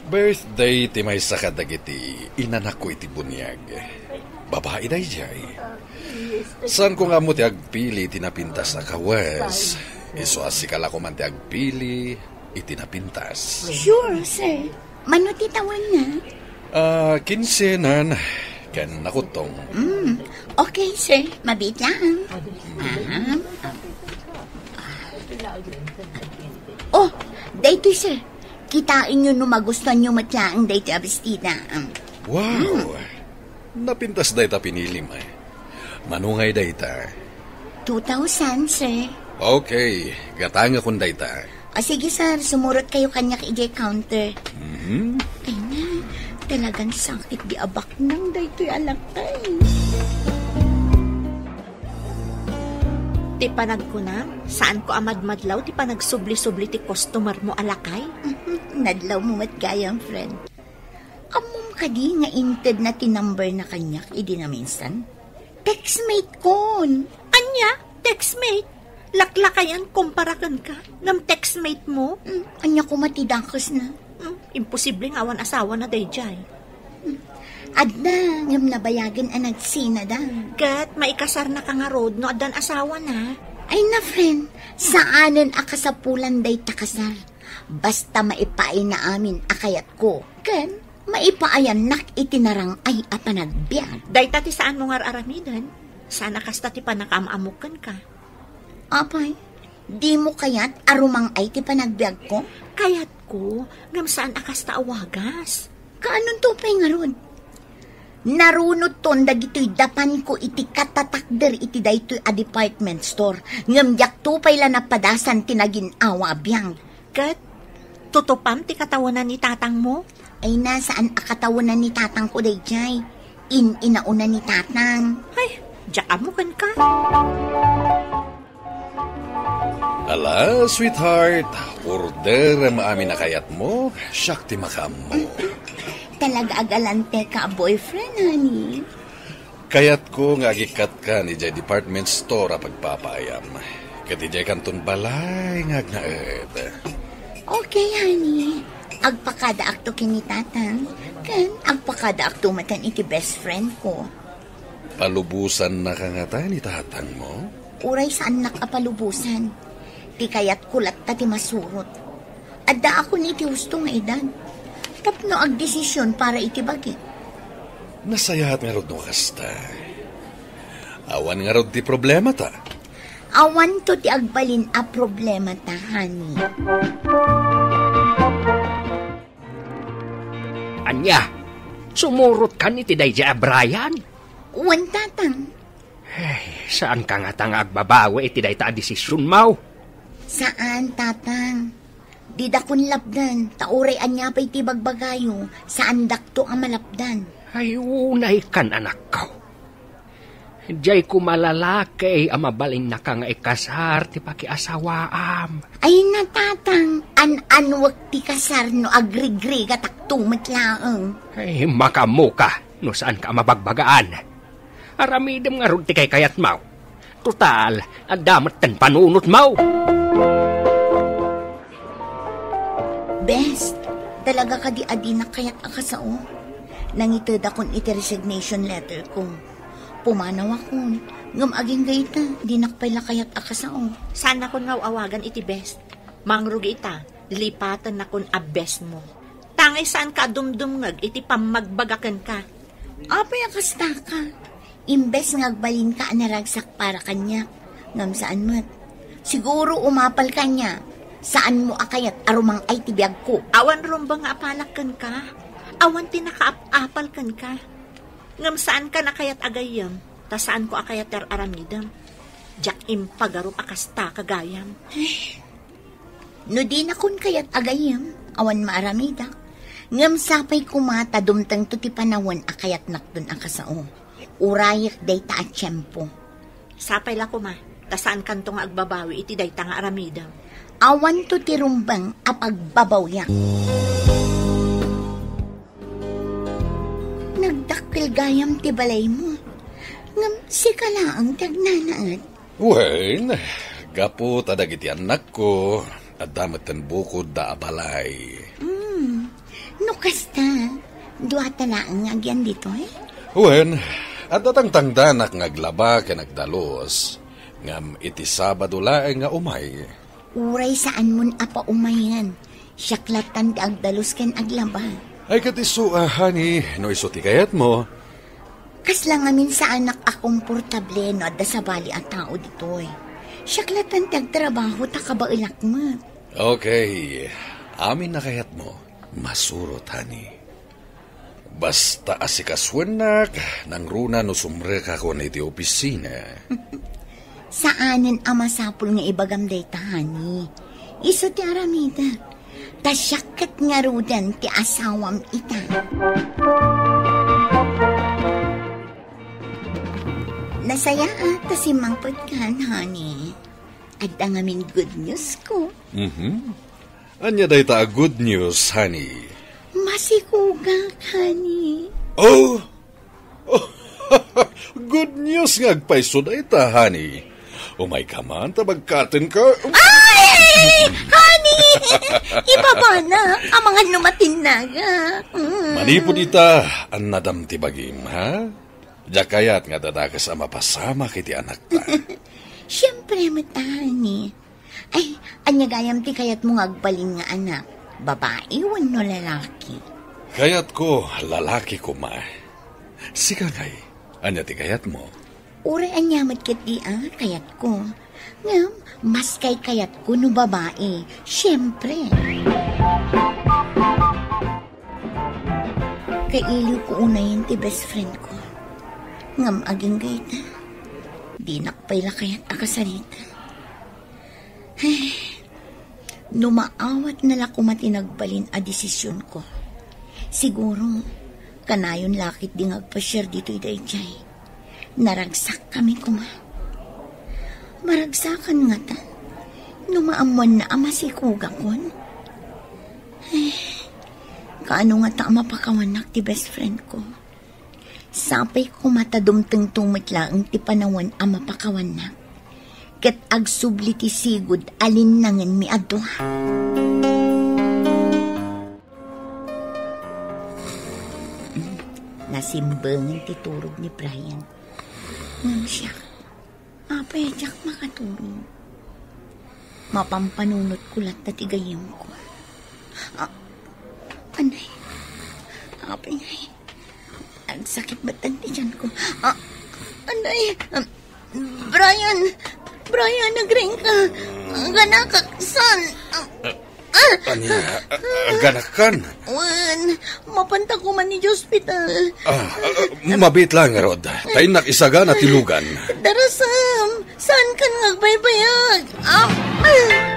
Birthday ti maysa kadagiti inanakko iti buniag. Babai daydiay. Saanko nga ammo ti agpili iti napintas a kawes. Isu a sika la koman ti agpili iti napintas. Sure, sir. Mano ti tawenna? Ah, kinsenan ken nakuttong. Mm. Okay, sir. Mabiit lang. Aha. Oh, daytoy, sir. Kitaenyo no magustuanyo met laeng daytoy a bestida. Mm. Wow! Mm. Napintas dayta pinilim, eh. Mano ngay dayta? Two thousand, sir. Okay, gatangakon dayta. O sige, sir, sumurot kayo kaniak idiay counter. Mhm. Ay na, talagan sakit di abaknang daytoy a lakay. Ti panagkunam, saanko a madmadlaw ti panagsubli-subli ti customer mo a lakay? Mhm, nadlaw mo met gayam, friend. Ammom kadi nga inted na ti number na kaniak idi naminsan? Textmate kon. Ania? Textmate? Laklakayan kumpara kenka, ngem textmate mo? Mm, ania koma ti dakesna? Mm, imposible nga awan asawa na daydiay. Mm, adda, ngem nabayagen a nagsina da. Ket maikasarnaka ngarud no addan asawa na? Ay na, friend, saanen a kasapulan dayta kasar. Basta maipaayna amin a kayatko, ken maipaayannak iti narang-ay a panagbiag. Dayta ti saanmo nga ar-aramiden. Saan a kasta ti pannakaam-ammok kenka. Apay, dimo kayat a rumang-ay ti panagbiagko? Kayatko, ngem saan a kasta a wagas. Kaanonto pay ngarud? Narunodton dagitoy dapanko iti katatakder iti daytoy a department store, ngem diakto pay la napadasan ti nagin-awa a biag. Ket tutupam ti katawenan ni tatangmo? Ay na, saan a katawenan ni tatangko daydiay. In-inauna ni tatang. Ay, diak ammo kenka. Ala, sweetheart, orderem amin a kayatmo, siak ti makaammo. Talaga a galanteka a boyfriend, honey. Kayatko nga agikkatka idiay department store a pagpapaayam. Ket idiay kanton balay nga agnaed. Okay, honey. Agpakadaakto ken ni tatang, ken agpakadaakto met iti best friend ko. Palubosannaka ngata ni tatangmo? Uray saannak a palubosan. Ti kayatko latta ti masurot. Addaakon iti husto nga edad tapno agdesisyon para iti bagi. Nasayaat ngarud no kasta. Awan ngarud ti problemata. Awanto ti agbalin a problemata, honey. Ania? Sumurotkan iti daydiay a Brian? Wen, tatang. Ay, saanka ngata nga agbabawi iti dayta a desisionmo? Saan, tatang. Didakon lapdan, ta uray ania pay ti bagbagayo, saandakto a malapdan. Ay, unaykan, anakko. Diay koma lalaki a mabalinnaka nga ikasar ti pakiasawaam. Ay, natatang, an-anwek ti kasar no agrigrigatakto met laeng. Ay, makaammoka no saanka a mabagbagaan. Aramidem ngarud ti kaykayatmo. Total, adda metten panunotmo. Bes, talaga kadi a dinak kayat a kasao? Nangitedakon iti resignation letter ko. Pumanawakon, ngem agingga ita, dinak pay la kayat a kasao. Saannakon nga aw-awagan iti bes. Mangrugi ita, lipatennakon a besmo. Tangay saanka a dumdumngeg iti pammagbaga kenka. Apay a kastaka? Imbes nga agbalinka a naragsak para kaniak, ngem saan met. Siguro umapal kaniak, saanmo a kayat a rumang-ay ti biagko. Awan rumbeng nga apalak kenka. Awan ti nakaap-apal kenka. Ngem saankan a kayat a gayyem, ta saanko a kayat ti ar-aramidem. Diak impagarup a kastaka gayam. No dinakon kayat a gayyem, awan maaramidak. Ngem sapay koma ta dumtengto ti panawen a kayatnakton a kasao. Urayek dayta a tiempo. Sapay la koma, ta saankanto nga agbabawi iti dayta nga aramidem. Awanto ti rumbeng a pagbabawiak. Nagdakkel gayam ti balaymo. Ngem sika laeng ti agnanaed. Wen, gapu ta dagiti annakko, Adda metten bukodda a balay. Hmm. No kasta, duata laeng nga agian ditoy? Wen, adda tangtangdanak nga aglaba ken agdalus, ngem iti Sabado laeng nga umay. Uray saanmon a paumayen, siak lattan ti agdalus ken aglaba. Ay, ket isu, ah, honey, no isu ti kayatmo. Kasla ngamin saanak a komportable no adda sabali a tao ditoy. Siak lattan ti agtrabaho ta kabaelak met. Okay, amin a kayatmo, masurot, honey. Basta asikasuennak, nangruna no sumrekakon iti opisina. Saanen a masapul nga ibagam dayta, honey. Isu ti aramidek. Ta siak ket ngaruden ti asawam ita. Nasayaat ta simmangpetkan, honey. Adda ngamin good news ko. Mhm. Ania dayta a good news, honey? Masikugak, honey. Oh! Oh, good news nga agpayso dayta, honey. Umayka man ta bagkatenka. Ay! Honey! Ibabana, amangan no matinnaga. Mm. Manipud ita, annadam ti bagim, ha? Diak kayat nga adda dakes a mapasamak iti anakta. Siempre met, honey. Ay, ania gayam ti kayatmo nga agbalin nga anak? Babai wenno lalaki? Kayatko, lalaki koma. Sika ngay, ania ti kayatmo? Uray ania met ketdi a kayatko. Ngem, mas kaykayatko no babai, siempre. Kailiw ko unayen ti best friend ko. Ngem agingga ita, dinak pay la kayat a kasarita. Ay, no maawatna la koma ti nagbalin a desisionko, siguro, kanayon la ketdi nga agpasiar ditoy daydiay. Naragsakkami koma. Maragsakan ngata no maammoanna a masikugakon. Eh, kaano ngata a mapakawannak ti best friend ko? Sapay koma ta dumtengto met laeng ti panawen a mapakawannak. Ket agsubli ti sigud a linnangenmi a dua. Nasimbengen ti turog ni Brian. Ngem siak, apay a diak makaturog? Mapampanunotko latta ti gayyemko. Ah, anay. Apay ngay. Agsakit met ti tiyanko. Ah, anay. Ah, Brian! Brian, agriingka! Ganakak, saan? Ah! Ania, ah, ganakan? Wen, mapanta koma idiay ospital. Ah, ah, mabiit laeng ngarud. Ta innak isagana ti lugan. Darasam, saankan nga agbaybayag? Ah! Ah!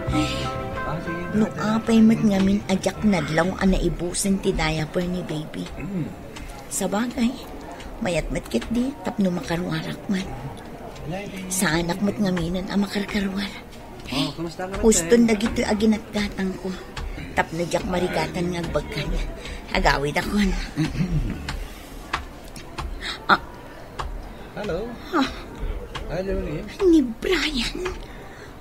Ay, no apay met ngamin a diak nadlaw a naibusen ti diaper ni baby. Sabagay, mayat met ketdi tapno makaruarak met. Saanak met ngaminen a makarkaruar. Oh, kumusta ka, Uston dagitoy a ginatgatangko. Tapno diak marigatan nga agbagkan. Agawidakon. Ah. Hello. Ah. Hi, Lily. Ni Brian.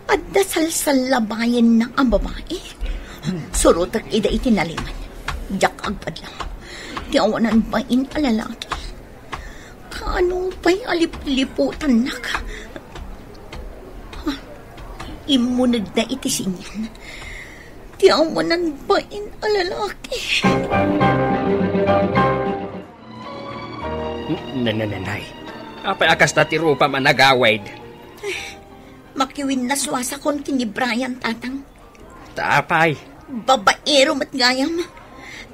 Adda salsallabayenna a babai. Surotek ida iti nalimed. Diak agpadla. Ti awanan bain a lalaki. Kaano pay a lipliputannak? Ha? Immunegda iti sinian. Ti awanan bain a lalaki. N-, nanananay. Apay a kasta ti rupam a nagawid? Makiwinnaswasakon ken ni Brian, Tatang. Ta apay? Babaero met gayam.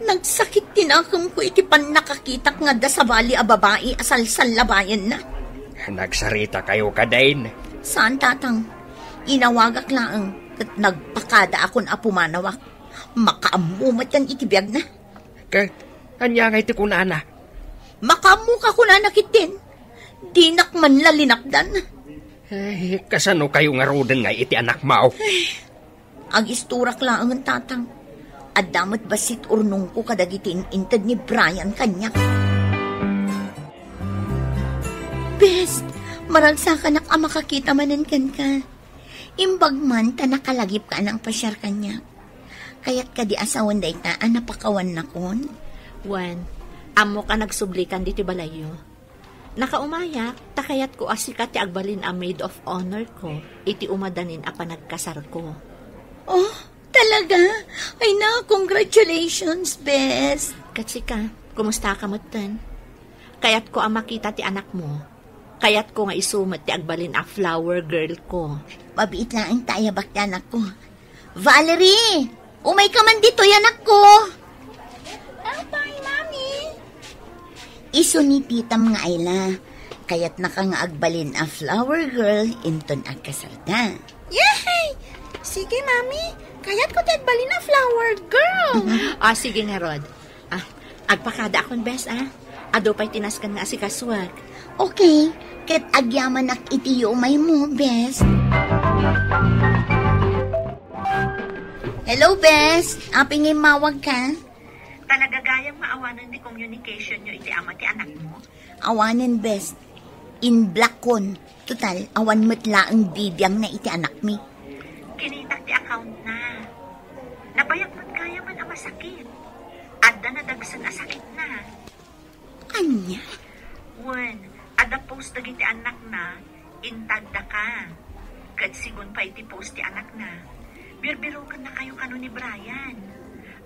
Nagsakit ti nakemko iti pannakakitak nga adda sabali a babai a salsallabayenna. Nagsaritakayo kadi? Saan, Tatang. Inawagak laeng ket nagpakadaakon a pumanawak. Makaammo met iti biagna. Ket ania ngay ti kunana? Makaammoka kunana ketdin. Dinak man la linapdan. Eh, kasano kayo ngaruden nga iti anakmo? Agisturak laengen, Tatang. Adda met bassit urnongko kadagiti in-inted ni Brian kaniak. Bes, maragsakanak a makakita manen kenka. Imbag man ta nakalagipka a nangpasiar kaniak. Kayat kadi a sawen dayta a napakawannakon? Wen, ammok a nagsublikan ditoy balayyo. Nakaumayak, ta kayatko a sika ti agbalin a maid of honor ko iti umadanin a panagkasarko. Oh, talaga? Ay na, congratulations, bes. Ket sika, kumustaka metten? Kayatko a makita ti anakmo. Kayatko nga isu met ti agbalin a flower girl ko. Mabiit laeng ta ayabak ti anakko. Valerie! Umayka man ditoy, anakko! Apay, Mami? Isu ni titam nga Ayla. Kayatnaka nga agbalin a flower girl inton agkasarda. Yay! Sige, Mami. Kayatko ti agbalin a flower girl. Ah, sige ngarud. Ah, agpakadaakon, bes, ah. Adu pay ti nasken nga asikasuak. Okay, ket agyamanak iti yumaymo, bes. Hello, bes. Apay nga immawagka? Talaga gayam nga awanen ti communication yo iti ama ti anakmo? Awanen, bes. In-blockon. Total, awan met laeng bibiangna iti anakmi. Kinitak ti account na. Nabayak met gayamen a masakit. Adda nadagsen a sakit na. Ania? Wen, adda post dagiti annakna, intagda ka. Ket sigun pay ti post ti anakna, birbirokennakayo kano ni Brian.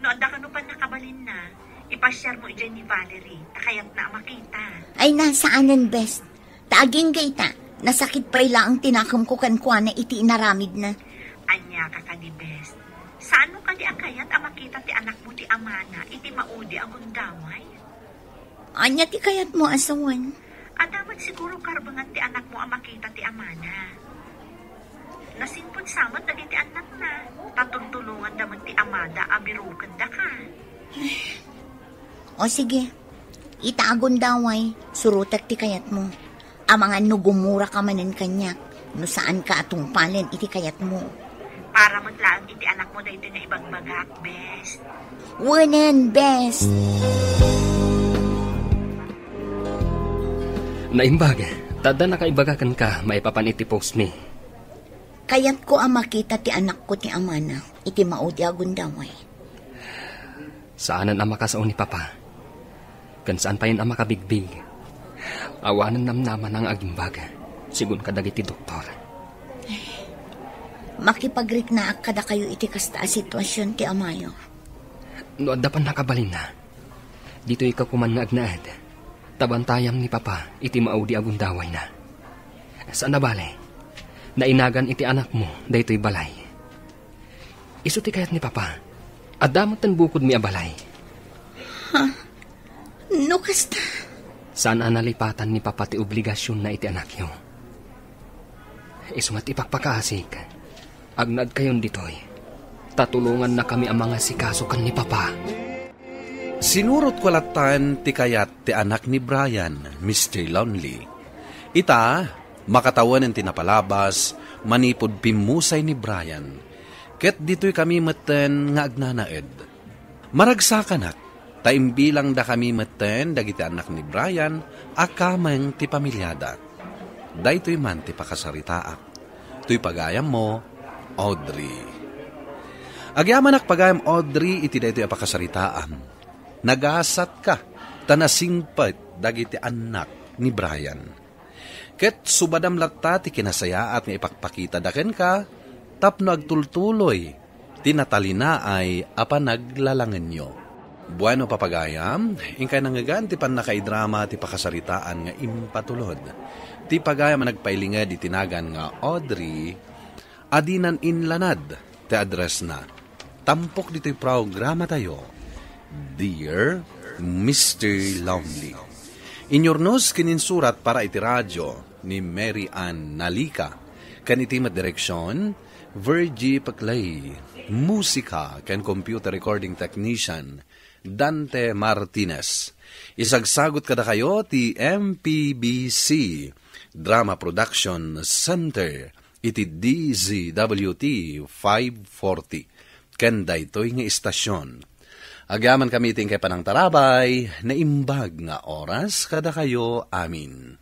No adda kano pannakabalinna, ipasiarmo idiay ni Valerie, ta kayatna a makita. Ay, na, saanen, bes. Ta agingga ita, nasakit pay laeng ti nakemko kenkuana iti inaramidna. Ania ka kadi, bes? Saanmo kadi a kayat a makita ti anakmo ti amana iti maudi a gundaway? Ania ti kayatmo a sawen? Adda met siguro karbengan ti anakmo a makita ti amana. Nasimpet sa met dagiti annakna, ta tultulonganda met ti amada a birokendaka. O sige, ita a gundaway, surotek ti kayatmo. Amangan no gumuraka manen kaniak, no saanka a tungpalen iti kayatmo. Para met laeng iti anakmo daytoy nga ibagbagak, bes. Wenen, bes. Naimbag, ta adda nakaibaga kenka maipapan iti post mi. Kayatko a makita ti anakko ti amana iti maudi a gundaway. Saanen a makasao ni Papa. Ken saan payen a makabigbig. Awanen namnamana nga agimbag, sigun kadagiti doktor. Makipagriknaak kadakayo iti kasta a situasion ti amayo. No adda pannakabalinna, ditoyka koman nga agnaed. Ta bantayam ni Papa iti maudi a gundawayna. Saan a bale, nainagan iti anakmo daytoy balay. Isu ti kayat ni Papa. Adda met ten bukodmi a balay. Ha? No kasta? Saan a nalipatan ni Papa ti obligasionna iti anakyo. Isu met ipakpakaasik. Agnaedkayon ditoy. Ta tulongannakami a mangasikaso ken ni Papa. Sinurotko lattan ti kayat ti anak ni Brian, Mister Lonely. Ita, makatawanen ti napalabas manipud pimmusay ni Brian. Ket ditoy kami metten nga agnanaed. Maragsakanak, ta imbilangda kami metten dagiti anak ni Brian a kameng ti pamiliada. Daytoy man ti pakasaritaak. Toy pagayammo, Audrey. Agyamanak pagayam, Audrey, iti daytoy a pakasaritaam. Nagasatka, ta nasingpet dagiti annak ni Brian. Ket subadam latta ti kinasayaat nga ipakpakitada kenka tapno agtultuloy ti natalinaay a panaglalangenyo. Bueno, papagayam, inkay nangngegan ti pannakaidrama ti pakasaritaan nga impatulod. Ti pagayam a nagpailinged iti nagan nga Audrey, adinan inlanad ti addressna. Tampok ditoy programatayo, Dear Mister Lonely. Inyurnos ken insurat para iti radio ni Mary Ann Nalica, ken iti met direksion, Virgie Paclay. Musika ken computer recording technician, Dante Martinez. Isagsagut kadakayo ti M P B C Drama Production Center iti D Z W T five forty ken daytoy nga istasyon. Agyaman kami iti inkay panangtarabay, naimbag nga oras kadakayo amin.